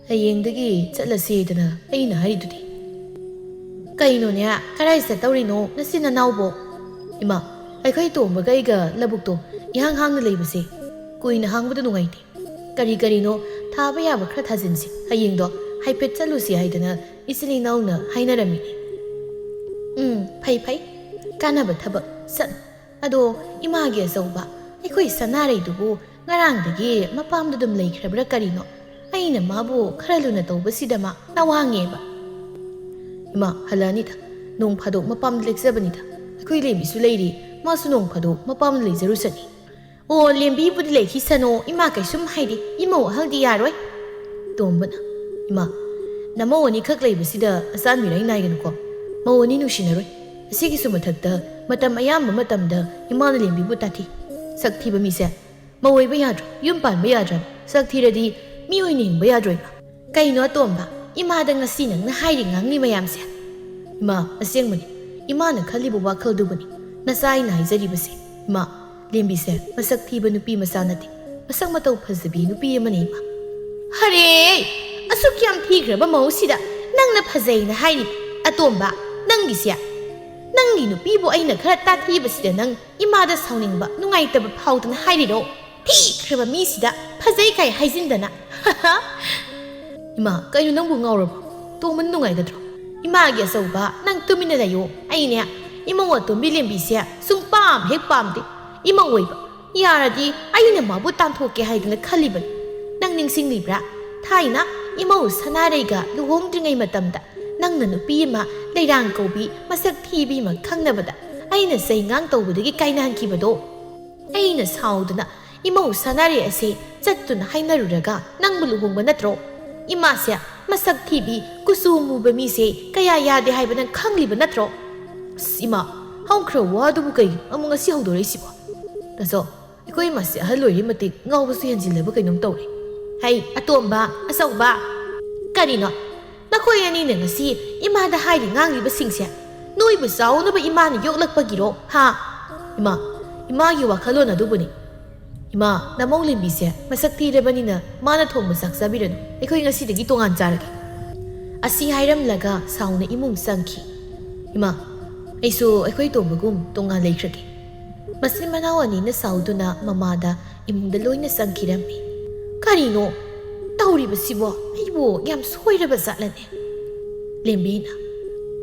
ꯍꯌꯦꯡꯗꯒꯤ ꯆꯠꯂꯁꯦꯗꯅ ꯑꯩꯅ ꯍꯥꯏꯔꯤꯗꯨꯗꯤ꯫ ꯀꯩꯅꯣꯅꯦ, ꯀꯔꯥꯏ ꯆꯠꯇꯧꯔꯤꯅꯣ ꯅꯆꯤꯟ ꯅꯅꯥꯎꯕꯣ? ꯏꯃꯥ, ꯑꯩꯈꯣꯏ ꯇꯣꯝꯕꯒ ꯑꯩꯒ ꯂꯧꯕꯨꯛꯇꯣ ꯏꯍꯥꯡ ꯍꯥꯡꯅ ꯂꯩꯕꯁꯦ ꯀꯨꯏꯅ ꯍꯥꯡꯕꯗꯣ ꯅꯨꯡꯉꯥꯏꯇꯦ꯫ ꯀꯔꯤ ꯀꯔꯤꯅꯣ ꯊꯥꯕ ꯌꯥꯕ ꯈꯔ ꯊꯥꯖꯤꯟꯁꯤ꯫ ꯍꯌꯦꯡꯗꯣ ꯍꯥꯏꯐꯦꯠ ꯆꯠꯂꯨꯁꯤ ꯍꯥꯏꯗꯅ ꯏꯆꯤꯜ ꯏꯅꯥꯎꯅ ꯍꯥꯏꯅꯔꯝꯃꯤꯅꯦ꯫ ꯎꯝ, ꯐꯩ ꯐꯩ, ꯀꯥꯟꯅꯕ ꯊꯕꯛ꯫ ꯆꯠ ꯑꯗꯣ ꯏꯃꯥꯒꯤ ꯑꯆꯧꯕ, ꯑꯩꯈꯣꯏ ꯁꯅꯥꯔꯩꯗꯨꯕꯨ ꯉꯔꯥꯡꯗꯒꯤ ꯃꯄꯥꯝꯗ ꯑꯗꯨꯝ ꯂꯩꯈ꯭ꯔꯕ꯭ꯔꯥ ꯀꯔꯤꯅꯣ? ꯑꯩꯅ ꯃꯥꯕꯨ ꯈꯔ ꯂꯨꯅ ꯇꯧꯕꯁꯤꯗ ꯃꯥ ꯅꯋꯥꯡꯉꯦꯕ꯫ ꯏꯃꯥ, ꯍꯜꯂꯛꯑꯅꯤꯗ꯫ ꯅꯣꯡ ꯐꯥꯗꯣꯛ ꯃꯄꯥꯝꯗ ꯂꯦꯛꯆꯕꯅꯤꯗ꯫ ꯑꯩꯈꯣꯏ ꯂꯦꯝꯕꯤꯁꯨ ꯂꯩꯔꯤ, ꯃꯥꯁꯨ ꯅꯣꯡ ꯐꯥꯗꯣꯛ ꯃꯄꯥꯝꯗ ꯂꯩꯖꯔꯨꯁꯅꯤ꯫ ꯑꯣ, ꯂꯦꯝꯕꯤꯕꯨꯗꯤ ꯂꯩꯈꯤꯁꯅꯨ, ꯏꯃꯥ ꯀꯩꯁꯨꯝ ꯍꯥꯏꯗꯦ, ꯏꯃꯧ ꯑꯍꯜꯗꯤ ꯌꯥꯔꯣꯏ꯫ ꯇꯣꯝꯕꯅ, ꯏꯃꯥ, ꯅꯃꯧ ꯑꯅꯤꯈꯛ ꯂꯩꯕꯁꯤꯗ ꯑꯆꯥꯟꯕꯤꯔꯩ ꯅꯥꯏꯒꯅꯨꯀꯣ꯫ ꯃꯧ ꯑꯅꯤ ꯅꯨꯡꯁꯤꯅꯔꯣꯏ꯫ ꯑꯁꯤꯒꯤꯁꯨ ꯃꯊꯛꯇ ꯃꯇꯝ ꯑꯌꯥꯝꯕ ꯃꯇꯝꯗ ꯏꯃꯥꯅ ꯂꯦꯝꯕꯤꯕꯨ ꯇꯥꯊꯤ꯫ ꯁꯛ ꯊꯤꯕ ꯃꯤꯁꯦ ꯃꯧ ꯑꯣꯏꯕ ꯌꯥꯗ꯭ꯔꯣ? ꯌꯨꯝ ꯄꯥꯟꯕ ꯌꯥꯗ꯭ꯔꯕ? ꯁꯛ ꯊꯤꯔꯗꯤ ꯃꯤ ꯑꯣꯏꯅ ꯍꯤꯡꯕ ꯌꯥꯗ꯭ꯔꯣꯏꯕ? ꯀꯩꯅꯣ ꯑꯇꯣꯝꯕ, ꯏꯃꯥꯗ ꯉꯁꯤ ꯅꯪꯅ ꯍꯥꯏꯔꯤ ꯉꯥꯡꯂꯤ ꯃꯌꯥꯝꯁꯦ? ꯏꯃꯥ, ꯑꯁꯦꯡꯕꯅꯤ, ꯏꯃꯥꯅ ꯈꯜꯂꯤꯕ ꯋꯥꯈꯜꯗꯨꯕꯨꯅꯤ ꯅꯆꯥ ꯑꯩꯅ ꯍꯥꯏꯖꯔꯤꯕꯁꯦ꯫ ꯏꯃꯥ, ꯂꯦꯝꯕꯤꯁꯦ ꯃꯁꯛ ꯊꯤꯕ ꯅꯨꯄꯤ ꯃꯆꯥ ꯅꯠꯇꯦ, ꯃꯁꯛ ꯃꯇꯧ ꯐꯖꯕꯤ ꯅꯨꯄꯤ ꯑꯃꯅꯤ ꯏꯃꯥ꯫ ꯍꯔꯦ! ꯑꯁꯨꯛ ꯌꯥꯝ ꯊꯤꯈ꯭ꯔꯕ ꯃꯧꯁꯤꯗ ꯅꯪꯅ ꯐꯖꯩꯅ ꯍꯥꯏꯔꯤꯕ? ꯑꯇꯣꯝꯕ, ꯅꯪꯒꯤꯁꯦ, ꯅꯪꯒꯤ ꯅꯨꯄꯤꯕꯨ ꯑꯩꯅ ꯈꯔ ꯇꯥꯊꯤꯕꯁꯤꯗ ꯅꯪ ꯏꯃꯥꯗ ꯁꯥꯎꯅꯤꯡꯕ, ꯅꯨꯡꯉꯥꯏꯇꯕ ꯐꯥꯎꯗꯅ ꯍꯥꯏꯔꯤꯔꯣ? ꯊꯤꯈ꯭ꯔꯕ ꯃꯤꯁꯤꯗ ꯐꯖꯩ ꯀꯥꯏ ꯍꯥꯏꯖꯤꯟꯗꯅ꯫ ꯏꯃꯥ, ꯀꯩꯅꯣ ꯅꯪꯕꯨ ꯉꯥꯎꯔꯕꯣ? ꯇꯣꯝꯕꯅ ꯅꯨꯡꯉꯥꯏꯒꯗ꯭ꯔꯣ? ꯏꯃꯥꯒꯤ ꯑꯆꯧꯕ, ꯅꯪ ꯇꯨꯃꯤꯟꯅ ꯂꯩꯌꯨ꯫ ꯑꯩꯅꯦ, ꯏꯃꯧ ꯑꯇꯣꯝꯕꯤ ꯂꯦꯝꯕꯤꯁꯦ ꯁꯨꯡꯄꯥꯝ ꯍꯦꯛ ꯄꯥꯝꯗꯦ꯫ ꯏꯃꯧ ꯑꯣꯏꯕ ꯌꯥꯔꯗꯤ ꯑꯩꯅ ꯃꯥꯕꯨ ꯇꯥꯟꯊꯣꯛꯀꯦ ꯍꯥꯏꯗꯅ ꯈꯜꯂꯤꯕꯅꯤ꯫ ꯅꯪ ꯅꯤꯡꯁꯤꯡꯂꯤꯕ꯭ꯔꯥ? ꯊꯥꯏꯅ ꯏꯃꯧ ꯁꯅꯥꯔꯩꯒ ꯂꯨꯍꯣꯡꯗ꯭ꯔꯤꯉꯩ ꯃꯇꯝꯗ ꯅꯪꯅ ꯅꯨꯄꯤ ꯑꯃ ꯂꯩꯔꯥꯡ ꯀꯧꯕꯤ ꯃꯁꯛ ꯊꯤꯕꯤ ꯑꯃ ꯈꯪꯅꯕꯗ ꯑꯩꯅ ꯆꯩꯉꯥꯡ ꯇꯧꯕꯗꯒꯤ ꯀꯥꯏꯅꯍꯟꯈꯤꯕꯗꯣ꯫ ꯑꯩꯅ ꯁꯥꯎꯗꯅ ꯏꯃꯧ ꯁꯅꯥꯔꯩ ꯑꯁꯦ ꯆꯠꯇꯨꯅ ꯍꯥꯏꯅꯔꯨꯔꯒ ꯅꯪꯕꯨ ꯂꯨꯍꯣꯡꯕ ꯅꯠꯇ꯭ꯔꯣ? ꯏꯃꯥꯁꯦ ꯃꯁꯛ ꯊꯤꯕꯤ, ꯀꯨꯆꯨ ꯃꯨꯕ ꯃꯤꯁꯦ ꯀꯌꯥ ꯌꯥꯗꯦ ꯍꯥꯏꯕ ꯅꯪ ꯈꯪꯂꯤꯕ ꯅꯠꯇ꯭ꯔꯣ? ꯑꯁ, ꯏꯃꯥ, ꯍꯧꯈ꯭ꯔ ꯋꯥꯗꯨꯕꯨ ꯀꯩꯒꯤꯅꯣ ꯑꯃꯨꯛ ꯉꯁꯤ ꯍꯧꯗꯣꯔꯛꯏꯁꯤꯕꯣ? ꯇꯥꯆꯧ, ꯑꯩꯈꯣꯏ ꯏꯃꯥꯁꯦ ꯑꯍꯜ ꯑꯣꯏꯔꯤ ꯃꯇꯤꯛ ꯉꯥꯎꯕꯁꯨ ꯍꯦꯟꯖꯤꯜꯂꯕ ꯀꯩꯅꯣꯝ ꯇꯧꯔꯦ꯫ ꯍꯩ, ꯑꯇꯣꯝꯕ, ꯑꯆꯧꯕ, ꯀꯔꯤꯅꯣ? ꯅꯈꯣꯏ ꯑꯅꯤꯅ ꯉꯁꯤ ꯏꯃꯥꯗ ꯍꯥꯏꯔꯤ ꯉꯥꯡꯂꯤꯕꯁꯤꯡꯁꯦ ꯅꯣꯏꯕꯨ ꯆꯥꯎꯅꯕ ꯏꯃꯥꯅ ꯌꯣꯛꯂꯛꯄꯒꯤꯔꯣ? ꯍꯥ? ꯏꯃꯥ, ꯏꯃꯥꯒꯤ ꯋꯥꯈꯜꯂꯣꯟ ꯑꯗꯨꯕꯨꯅꯤ꯫ ꯏꯃꯥ, ꯅꯃꯧ ꯂꯦꯝꯕꯤꯁꯦ ꯃꯁꯛ ꯊꯤꯔꯕꯅꯤꯅ ꯃꯥꯅ ꯊꯣꯡꯕ ꯆꯥꯛ ꯆꯥꯕꯤꯔꯅꯨ꯫ ꯑꯩꯈꯣꯏ ꯉꯁꯤꯗꯒꯤ ꯇꯣꯉꯥꯟ ꯆꯥꯔꯒꯦ꯫ ꯑꯁꯤ ꯍꯥꯏꯔꯝꯂꯒ ꯁꯥꯎꯅ ꯏꯃꯨꯡ ꯆꯪꯈꯤ꯫ ꯏꯃꯥ, ꯑꯩꯁꯨ ꯑꯩꯈꯣꯏ ꯇꯣꯝꯕꯒꯨꯝ ꯇꯣꯉꯥꯟ ꯂꯩꯈ꯭ꯔꯒꯦ꯫ ꯃꯆꯤꯟ ꯃꯅꯥꯎ ꯑꯅꯤꯅ ꯁꯥꯎꯗꯨꯅ ꯃꯃꯥꯗ ꯏꯃꯨꯡꯗ ꯂꯣꯏꯅ ꯆꯪꯈꯤꯔꯝꯃꯤ꯫ ꯀꯔꯤꯅꯣ ꯇꯧꯔꯤꯕꯁꯤꯕꯣ? ꯑꯩꯕꯨ ꯌꯥꯝ ꯁꯣꯏꯔꯕ ꯖꯥꯠꯂꯅꯦ? ꯂꯦꯝꯕꯤꯅ,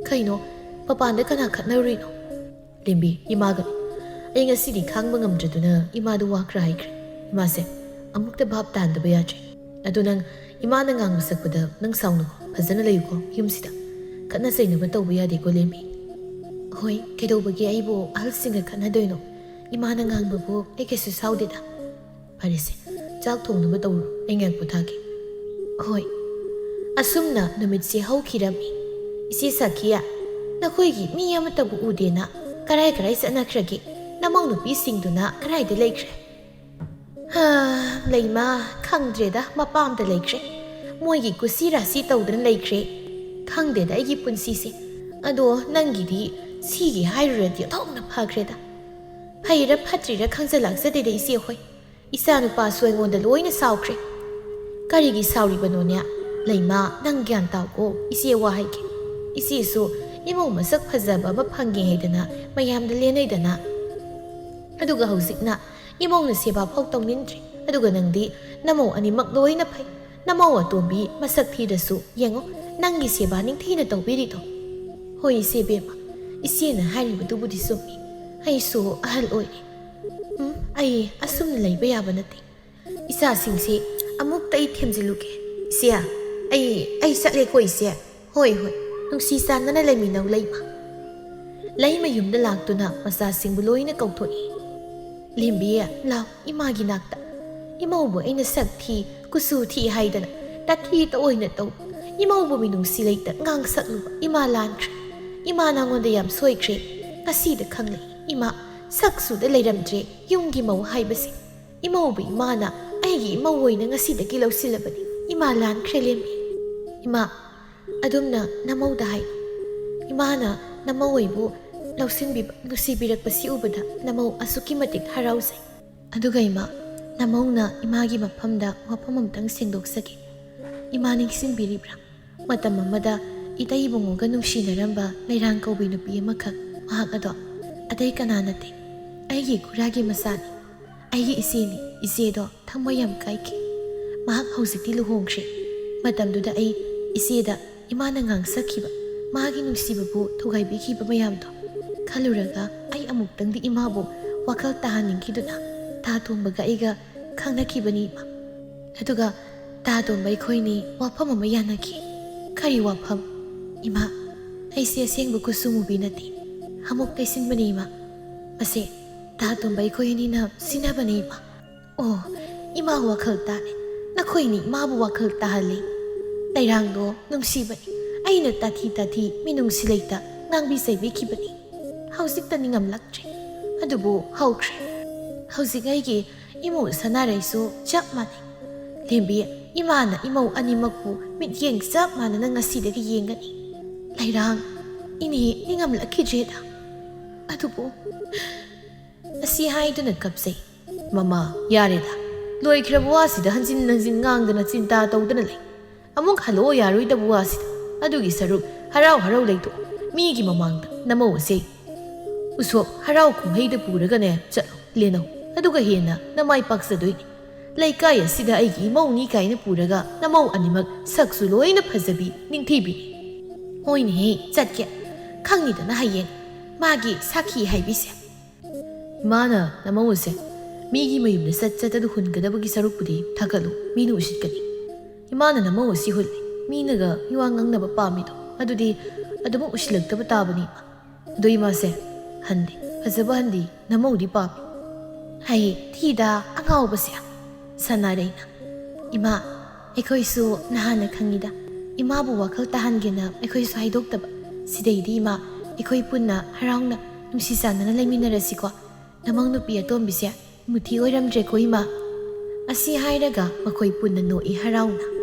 ꯀꯩꯅꯣ, ꯃꯄꯥꯟꯗ ꯀꯅꯥ ꯈꯠꯅꯔꯨꯔꯤꯅꯣ? ꯂꯦꯝꯕꯤ, ꯏꯃꯥꯒꯅꯤ꯫ ꯑꯩ ꯉꯁꯤꯗꯤ ꯈꯥꯡꯕ ꯉꯝꯗ꯭ꯔꯗꯨꯅ ꯏꯃꯥꯗ ꯋꯥ ꯈꯔ ꯍꯥꯏꯈ꯭ꯔꯦ꯫ ꯏꯃꯥꯁꯦ ꯑꯃꯨꯛꯇ ꯚꯥꯞ ꯇꯥꯍꯟꯗꯕ ꯌꯥꯗ꯭ꯔꯦ꯫ ꯑꯗꯨ ꯅꯪ ꯏꯃꯥꯅ ꯉꯥꯡꯕ ꯁꯛꯄꯗ ꯅꯪ ꯁꯥꯎꯅꯨꯀꯣ, ꯐꯖꯅ ꯂꯩꯌꯨꯀꯣ ꯌꯨꯝꯁꯤꯗ꯫ ꯈꯠꯅ ꯆꯩꯅꯕ ꯇꯧꯕ ꯌꯥꯗꯦꯀꯣ ꯂꯦꯝꯕꯤ꯫ "ꯍꯣꯏ, ꯀꯩꯗꯧꯕꯒꯤ ꯑꯩꯕꯨ ꯑꯍꯜꯁꯤꯡꯒ ꯈꯠꯅꯗꯣꯏꯅꯣ? ꯏꯃꯥꯅ ꯉꯥꯡꯕꯕꯨ ꯑꯩ ꯀꯩꯁꯨ ꯁꯥꯎꯗꯦꯗ꯫ ꯐꯔꯦꯁꯦ, ꯆꯥꯛ ꯊꯣꯡꯅꯕ ꯇꯧꯔꯣ, ꯑꯩ ꯉꯥꯏ ꯄꯣꯊꯥꯒꯦ꯫" "ꯍꯣꯏ꯫ ꯑꯁꯨꯝꯅ ꯅꯨꯃꯤꯠꯁꯦ ꯍꯧꯈꯤꯔꯝꯃꯤ꯫ "ꯏꯆꯦ ꯁꯈꯤꯌꯥ, ꯅꯈꯣꯏꯒꯤ ꯃꯤ ꯑꯃꯠꯇꯕꯨ ꯎꯗꯦꯅ꯫ ꯀꯔꯥꯏ ꯀꯔꯥꯏ ꯆꯠꯅꯈ꯭ꯔꯒꯦ? ꯅꯃꯧ ꯅꯨꯄꯤꯁꯤꯡꯗꯨꯅ ꯀꯔꯥꯏꯗ ꯂꯩꯈ꯭ꯔꯦ?" "ꯍꯥ, ꯂꯩꯃ, ꯈꯪꯗ꯭ꯔꯦꯗ, ꯃꯄꯥꯝꯗ ꯂꯩꯈ꯭ꯔꯦ꯫ ꯃꯣꯏꯒꯤ ꯀꯨꯁꯤ ꯔꯥꯁꯤ ꯇꯧꯗꯨꯅ ꯂꯩꯈ꯭ꯔꯦ꯫ ꯈꯪꯗꯦꯗ ꯑꯩꯒꯤ ꯄꯨꯟꯁꯤꯁꯦ꯫ ꯑꯗꯣ ꯅꯪꯒꯤꯗꯤ ꯁꯤꯒꯤ ꯍꯥꯏꯔꯨꯔꯗꯤ ꯑꯣꯟꯊꯣꯛꯅ ꯐꯈ꯭ꯔꯦꯗ꯫ ꯐꯩꯔ ꯐꯠꯇ꯭ꯔꯤꯔ ꯈꯪꯖ ꯂꯥꯛꯆꯗꯦꯗ ꯏꯆꯦ ꯍꯣꯏ꯫ ꯏꯆꯥꯅꯨꯄꯥꯁꯨ ꯑꯩꯉꯣꯟꯗ ꯂꯣꯏꯅ ꯁꯥꯎꯈ꯭ꯔꯦ꯫" "ꯀꯔꯤꯒꯤ ꯁꯥꯎꯔꯤꯕꯅꯣꯅꯦ? ꯂꯩꯃ, ꯅꯪ ꯒ꯭ꯌꯥꯟ ꯇꯥꯎꯀꯣ, ꯏꯆꯦ ꯋꯥ ꯍꯥꯏꯒꯦ꯫ ꯏꯆꯦꯁꯨ ꯏꯃꯧ ꯃꯁꯛ ꯐꯖꯕ ꯑꯃ ꯐꯪꯉꯦ ꯍꯥꯏꯗꯅ ꯃꯌꯥꯝꯗ ꯂꯦꯟꯅꯩꯗꯅ꯫ ꯑꯗꯨꯒ ꯍꯧꯖꯤꯛꯅ ꯏꯃꯧꯅ ꯁꯦꯕꯥ ꯐꯥꯎ ꯇꯧꯅꯤꯡꯗ꯭ꯔꯦ꯫ ꯑꯗꯨꯒ ꯅꯪꯗꯤ ꯅꯃꯧ ꯑꯅꯤꯃꯛ ꯂꯣꯏꯅ ꯐꯩ꯫ ꯅꯃꯧ ꯑꯇꯣꯝꯕꯤ ꯃꯁꯛ ꯊꯤꯔꯁꯨ ꯌꯦꯡꯉꯣ, ꯅꯪꯒꯤ ꯁꯦꯕꯥ ꯅꯤꯡꯊꯤꯅ ꯇꯧꯕꯤꯔꯤꯗꯣ꯫" "ꯍꯣꯏ ꯏꯆꯦ ꯕꯦꯝꯃ, ꯏꯆꯦꯅ ꯍꯥꯏꯔꯤꯕꯗꯨꯕꯨꯗꯤ ꯆꯨꯝꯃꯤ꯫ ꯑꯩꯁꯨ ꯑꯍꯜ ꯑꯣꯏꯔꯦ꯫ ꯎꯝ, ꯑꯩ ꯑꯁꯨꯝꯅ ꯂꯩꯕ ꯌꯥꯕ ꯅꯠꯇꯦ꯫ ꯏꯆꯥꯁꯤꯡꯁꯤ ꯑꯃꯨꯛꯇ ꯑꯩ ꯊꯦꯝꯖꯤꯜꯂꯨꯒꯦ꯫ ꯏꯆꯦ, ꯑꯩ, ꯑꯩ ꯆꯠꯂꯦꯀꯣ ꯏꯆꯦ꯫" "ꯍꯣꯏ, ꯍꯣꯏ, ꯅꯨꯡꯁꯤ ꯆꯥꯟꯅꯅ ꯂꯩꯃꯤꯟꯅꯧ ꯂꯩꯃ꯫" ꯂꯩꯃ ꯌꯨꯝꯗ ꯂꯥꯛꯇꯨꯅ ꯃꯆꯥꯁꯤꯡꯕꯨ ꯂꯣꯏꯅ ꯀꯧꯊꯣꯛꯏ꯫ "ꯂꯦꯝꯕꯤ, ꯂꯥꯎ ꯏꯃꯥꯒꯤ ꯅꯥꯛꯇ꯫ ꯏꯃꯧꯕꯨ ꯑꯩꯅ ꯁꯛ ꯊꯤ, ꯀꯨꯆꯨ ꯊꯤ ꯍꯥꯏꯗꯅ ꯇꯥꯊꯤ ꯇꯑꯣꯏꯅ ꯇꯧꯕ, ꯏꯃꯧꯕꯨ ꯃꯤꯅꯨꯡꯁꯤ ꯂꯩꯇ ꯉꯥꯡꯁꯛꯂꯨꯕ ꯏꯃꯥ ꯂꯥꯟꯈ꯭ꯔꯦ꯫ ꯏꯃꯥ ꯅꯉꯣꯟꯗ ꯌꯥꯝ ꯁꯣꯏꯈ꯭ꯔꯦ꯫ ꯉꯁꯤꯗ ꯈꯪꯂꯛꯏ ꯏꯃꯥ, ꯁꯛ ꯆꯨꯗ ꯂꯩꯔꯝꯗ꯭ꯔꯦ ꯌꯨꯝꯒꯤ ꯃꯧ ꯍꯥꯏꯕꯁꯦ꯫ ꯏꯃꯧꯕꯨ ꯏꯃꯥꯅ ꯑꯩꯒꯤ ꯏꯃꯧ ꯑꯣꯏꯅ ꯉꯁꯤꯗꯒꯤ ꯂꯧꯁꯤꯜꯂꯕꯅꯤ꯫ ꯏꯃꯥ ꯂꯥꯟꯈ꯭ꯔꯦ ꯂꯦꯝꯕꯤ꯫ ꯏꯃꯥ, ꯑꯗꯨꯝꯅ ꯅꯃꯧꯗ ꯍꯥꯏ꯫ ꯏꯃꯥꯅ ꯅꯃꯧ ꯑꯩꯕꯨ ꯂꯧꯁꯤꯟꯕꯤꯕ, ꯅꯨꯡꯁꯤꯕꯤꯔꯛꯄꯁꯤ ꯎꯕꯗ ꯅꯃꯧ ꯑꯁꯨꯛꯀꯤ ꯃꯇꯤꯛ ꯍꯔꯥꯎꯖꯩ꯫" "ꯑꯗꯨꯒ ꯏꯃꯥ, ꯅꯃꯧꯅ ꯏꯃꯥꯒꯤ ꯃꯐꯝꯗ ꯋꯥꯐꯝ ꯑꯃꯇꯪ ꯁꯦꯡꯗꯣꯛꯆꯒꯦ꯫ ꯏꯃꯥ ꯅꯤꯡꯁꯤꯡꯕꯤꯔꯤꯕ꯭ꯔꯥ? ꯃꯇꯝ ꯑꯃꯗ ꯏꯇꯩ ꯏꯕꯨꯡꯉꯣꯒ ꯅꯨꯡꯁꯤꯅꯔꯝꯕ ꯂꯩꯔꯥꯡ ꯀꯧꯕꯤ ꯅꯨꯄꯤ ꯑꯃꯈꯛ, ꯃꯍꯥꯛ ꯑꯗꯣ ꯑꯇꯩ ꯀꯅꯥ ꯅꯠꯇꯦ, ꯑꯩꯒꯤ ꯏꯈꯨꯔꯥꯒꯤ ꯃꯆꯥꯅꯤ, ꯑꯩꯒꯤ ꯏꯆꯦꯅꯤ꯫ ꯏꯆꯦꯗꯣ ꯊꯃꯣꯏ ꯌꯥꯝ ꯀꯥꯏꯈꯤ꯫ ꯃꯍꯥꯛ ꯍꯧꯖꯤꯛꯇꯤ ꯂꯨꯍꯣꯡꯈ꯭ꯔꯦ꯫ ꯃꯇꯝꯗꯨꯗ ꯑꯩ ꯏꯆꯦꯗ ꯏꯃꯥꯅ ꯉꯥꯡꯁꯈꯤꯕ, ꯃꯥꯒꯤ ꯅꯨꯡꯁꯤꯕꯕꯨ ꯊꯨꯒꯥꯏꯕꯤꯈꯤꯕ ꯃꯌꯥꯝꯗꯣ ꯈꯜꯂꯨꯔꯒ ꯑꯩ ꯑꯃꯨꯛꯇꯪꯗꯤ ꯏꯃꯥꯕꯨ ꯋꯥꯈꯜ ꯇꯥꯍꯟꯅꯤꯡꯈꯤꯗꯨꯅ ꯇꯥ ꯇꯣꯝꯕꯒ ꯑꯩꯒ ꯈꯪꯅꯈꯤꯕꯅꯤ ꯏꯃꯥ꯫ ꯑꯗꯨꯒ ꯇꯥ ꯇꯣꯝꯕ ꯑꯩꯈꯣꯏꯅꯤ ꯋꯥꯐꯝ ꯑꯃ ꯌꯥꯅꯈꯤ꯫" "ꯀꯔꯤ ꯋꯥꯐꯝ?" "ꯏꯃꯥ, ꯑꯩꯁꯦ ꯑꯁꯦꯡꯕ ꯀꯨꯆꯨ ꯃꯨꯕꯤ ꯅꯠꯇꯦ꯫ ꯑꯃꯨꯛ ꯀꯩꯁꯤꯟꯕꯅꯤ ꯏꯃꯥ꯫ ꯃꯁꯦ ꯇꯥ ꯇꯣꯝꯕ ꯑꯩꯈꯣꯏ ꯑꯅꯤꯅ ꯁꯤꯟꯅꯕꯅꯤ ꯏꯃꯥ꯫ ꯑꯣ, ꯏꯃꯥ ꯋꯥꯈꯜ ꯇꯥꯔꯦ꯫ ꯅꯈꯣꯏꯅꯤ ꯏꯃꯥꯕꯨ ꯋꯥꯈꯜ ꯇꯥꯍꯜꯂꯤ꯫ ꯂꯩꯔꯥꯡꯗꯣ ꯅꯨꯡꯁꯤꯕꯅꯤ꯫ ꯑꯩꯅ ꯇꯥꯊꯤ ꯇꯥꯊꯤ ꯃꯤꯅꯨꯡꯁꯤ ꯂꯩꯇ ꯉꯥꯡꯕꯤ ꯆꯩꯕꯤꯈꯤꯕꯅꯤ꯫ ꯍꯧꯖꯤꯛꯇ ꯅꯤꯡꯉꯝꯂꯛꯇ꯭ꯔꯦ꯫ ꯑꯗꯨꯕꯨ ꯍꯧꯈ꯭ꯔꯦ꯫ ꯍꯧꯖꯤꯛ ꯑꯩꯒꯤ ꯏꯃꯧ ꯁꯅꯥꯔꯩꯁꯨ ꯆꯞ ꯃꯥꯟꯅꯩ꯫ ꯂꯦꯝꯕꯤ, ꯏꯃꯥꯅ ꯏꯃꯧ ꯑꯅꯤꯃꯛꯄꯨ ꯃꯤꯠꯌꯦꯡ ꯆꯞ ꯃꯥꯟꯅꯅ ꯉꯁꯤꯗꯒꯤ ꯌꯦꯡꯒꯅꯤ꯫ ꯂꯩꯔꯥꯡ, ꯏꯅꯦ ꯅꯤꯡꯉꯝꯂꯛꯈꯤꯗ꯭ꯔꯦꯗ꯫ ꯑꯗꯨꯕꯨ ꯑꯁꯤ ꯍꯥꯏꯗꯨꯅ ꯀꯞꯆꯩ꯫ ꯃꯃꯥ, ꯌꯥꯔꯦꯗ꯫ ꯂꯣꯏꯈ꯭ꯔꯕ ꯋꯥꯁꯤꯗ ꯍꯟꯖꯤꯟ ꯍꯟꯖꯤꯟ ꯉꯥꯡꯗꯅ ꯆꯤꯟꯇꯥ ꯇꯧꯗꯅ ꯂꯩ꯫ ꯑꯃꯨꯛ ꯍꯜꯂꯛꯑꯣ ꯌꯥꯔꯣꯏꯗꯕ ꯋꯥꯁꯤꯗ꯫ ꯑꯗꯨꯒꯤ ꯁꯔꯨꯛ ꯍꯔꯥꯎ ꯍꯔꯥꯎ ꯂꯩꯊꯣꯛꯑꯣ꯫ ꯃꯤꯒꯤ ꯃꯃꯥꯡꯗ ꯅꯃꯧ ꯑꯁꯦ ꯎꯁꯣꯞ ꯍꯔꯥꯎ ꯀꯨꯝꯍꯩꯗ ꯄꯨꯔꯒꯅꯦ ꯆꯠꯂꯣ, ꯂꯦꯟꯅꯧ꯫ ꯑꯗꯨꯒ ꯍꯦꯟꯅ ꯅꯃꯥꯏ ꯄꯥꯛꯆꯗꯣꯏꯅꯤ꯫ ꯂꯩꯀꯥꯏ ꯑꯁꯤꯗ ꯑꯩꯒꯤ ꯏꯃꯧꯅꯤ ꯀꯥꯏꯅ ꯄꯨꯔꯒ ꯅꯃꯧ ꯑꯅꯤꯃꯛ ꯁꯛꯁꯨ ꯂꯣꯏꯅ ꯐꯖꯕꯤ, ꯅꯤꯡꯊꯤꯕꯤꯅꯤ꯫ ꯍꯣꯏꯅꯦꯍꯦ, ꯆꯠꯀꯦ꯫ ꯈꯪꯅꯤꯗꯅ ꯍꯌꯦꯡ ꯃꯥꯒꯤ ꯁꯥꯈꯤ ꯍꯥꯏꯕꯤꯁꯦ꯫ ꯏꯃꯥꯅ ꯅꯃꯧ ꯑꯁꯦ ꯃꯤꯒꯤ ꯃꯌꯨꯝꯗ ꯆꯠ ꯆꯠꯇꯅ ꯍꯨꯟꯒꯗꯕꯒꯤ ꯁꯔꯨꯛꯄꯨꯗꯤ ꯊꯥꯒꯠꯂꯨ, ꯃꯤꯅ ꯎꯁꯤꯠꯀꯅꯤ꯫ ꯏꯃꯥꯅ ꯅꯃꯧ ꯑꯁꯤ ꯍꯨꯜꯂꯤ, ꯃꯤꯅꯒ ꯃꯤꯋꯥ ꯉꯥꯡꯅꯕ ꯄꯥꯝꯃꯤꯗꯣ, ꯑꯗꯨꯗꯤ ꯑꯗꯨꯃꯛ ꯎꯁꯤꯜꯂꯛꯇꯕ ꯇꯥꯕꯅꯤ ꯏꯃꯥ꯫ ꯑꯗꯣ ꯏꯃꯥꯁꯦ ꯍꯟꯗꯦ, ꯐꯖꯕ ꯍꯟꯗꯤ, ꯅꯃꯧꯗꯤ ꯄꯥꯝꯃꯤ꯫ ꯍꯩ, ꯊꯤꯗ ꯑꯉꯥꯎꯕꯁꯦ꯫ ꯁꯅꯥꯔꯩꯅ, ꯏꯃꯥ, ꯑꯩꯈꯣꯏꯁꯨ ꯅꯍꯥꯟꯅ ꯈꯪꯉꯤꯗ꯫ ꯏꯃꯥꯕꯨ ꯋꯥꯈꯜ ꯇꯥꯍꯟꯒꯦꯅ ꯑꯩꯈꯣꯏꯁꯨ ꯍꯥꯏꯗꯣꯛꯇꯕ꯫ ꯁꯤꯗꯩꯗꯤ ꯏꯃꯥ, ꯑꯩꯈꯣꯏ ꯄꯨꯟꯅ ꯍꯔꯥꯎꯅ ꯅꯨꯡꯁꯤ ꯆꯥꯟꯅꯅ ꯂꯩꯃꯤꯟꯅꯔꯁꯤꯀꯣ꯫ ꯅꯃꯧ ꯅꯨꯄꯤ ꯑꯇꯣꯝꯕꯤꯁꯦ ꯃꯨꯊꯤ ꯑꯣꯏꯔꯝꯗ꯭ꯔꯦꯀꯣ ꯏꯃꯥ꯫ ꯑꯁꯤ ꯍꯥꯏꯔꯒ ꯃꯈꯣꯏ ꯄꯨꯟꯅ ꯅꯣꯛꯏ ꯍꯔꯥꯎꯅ꯫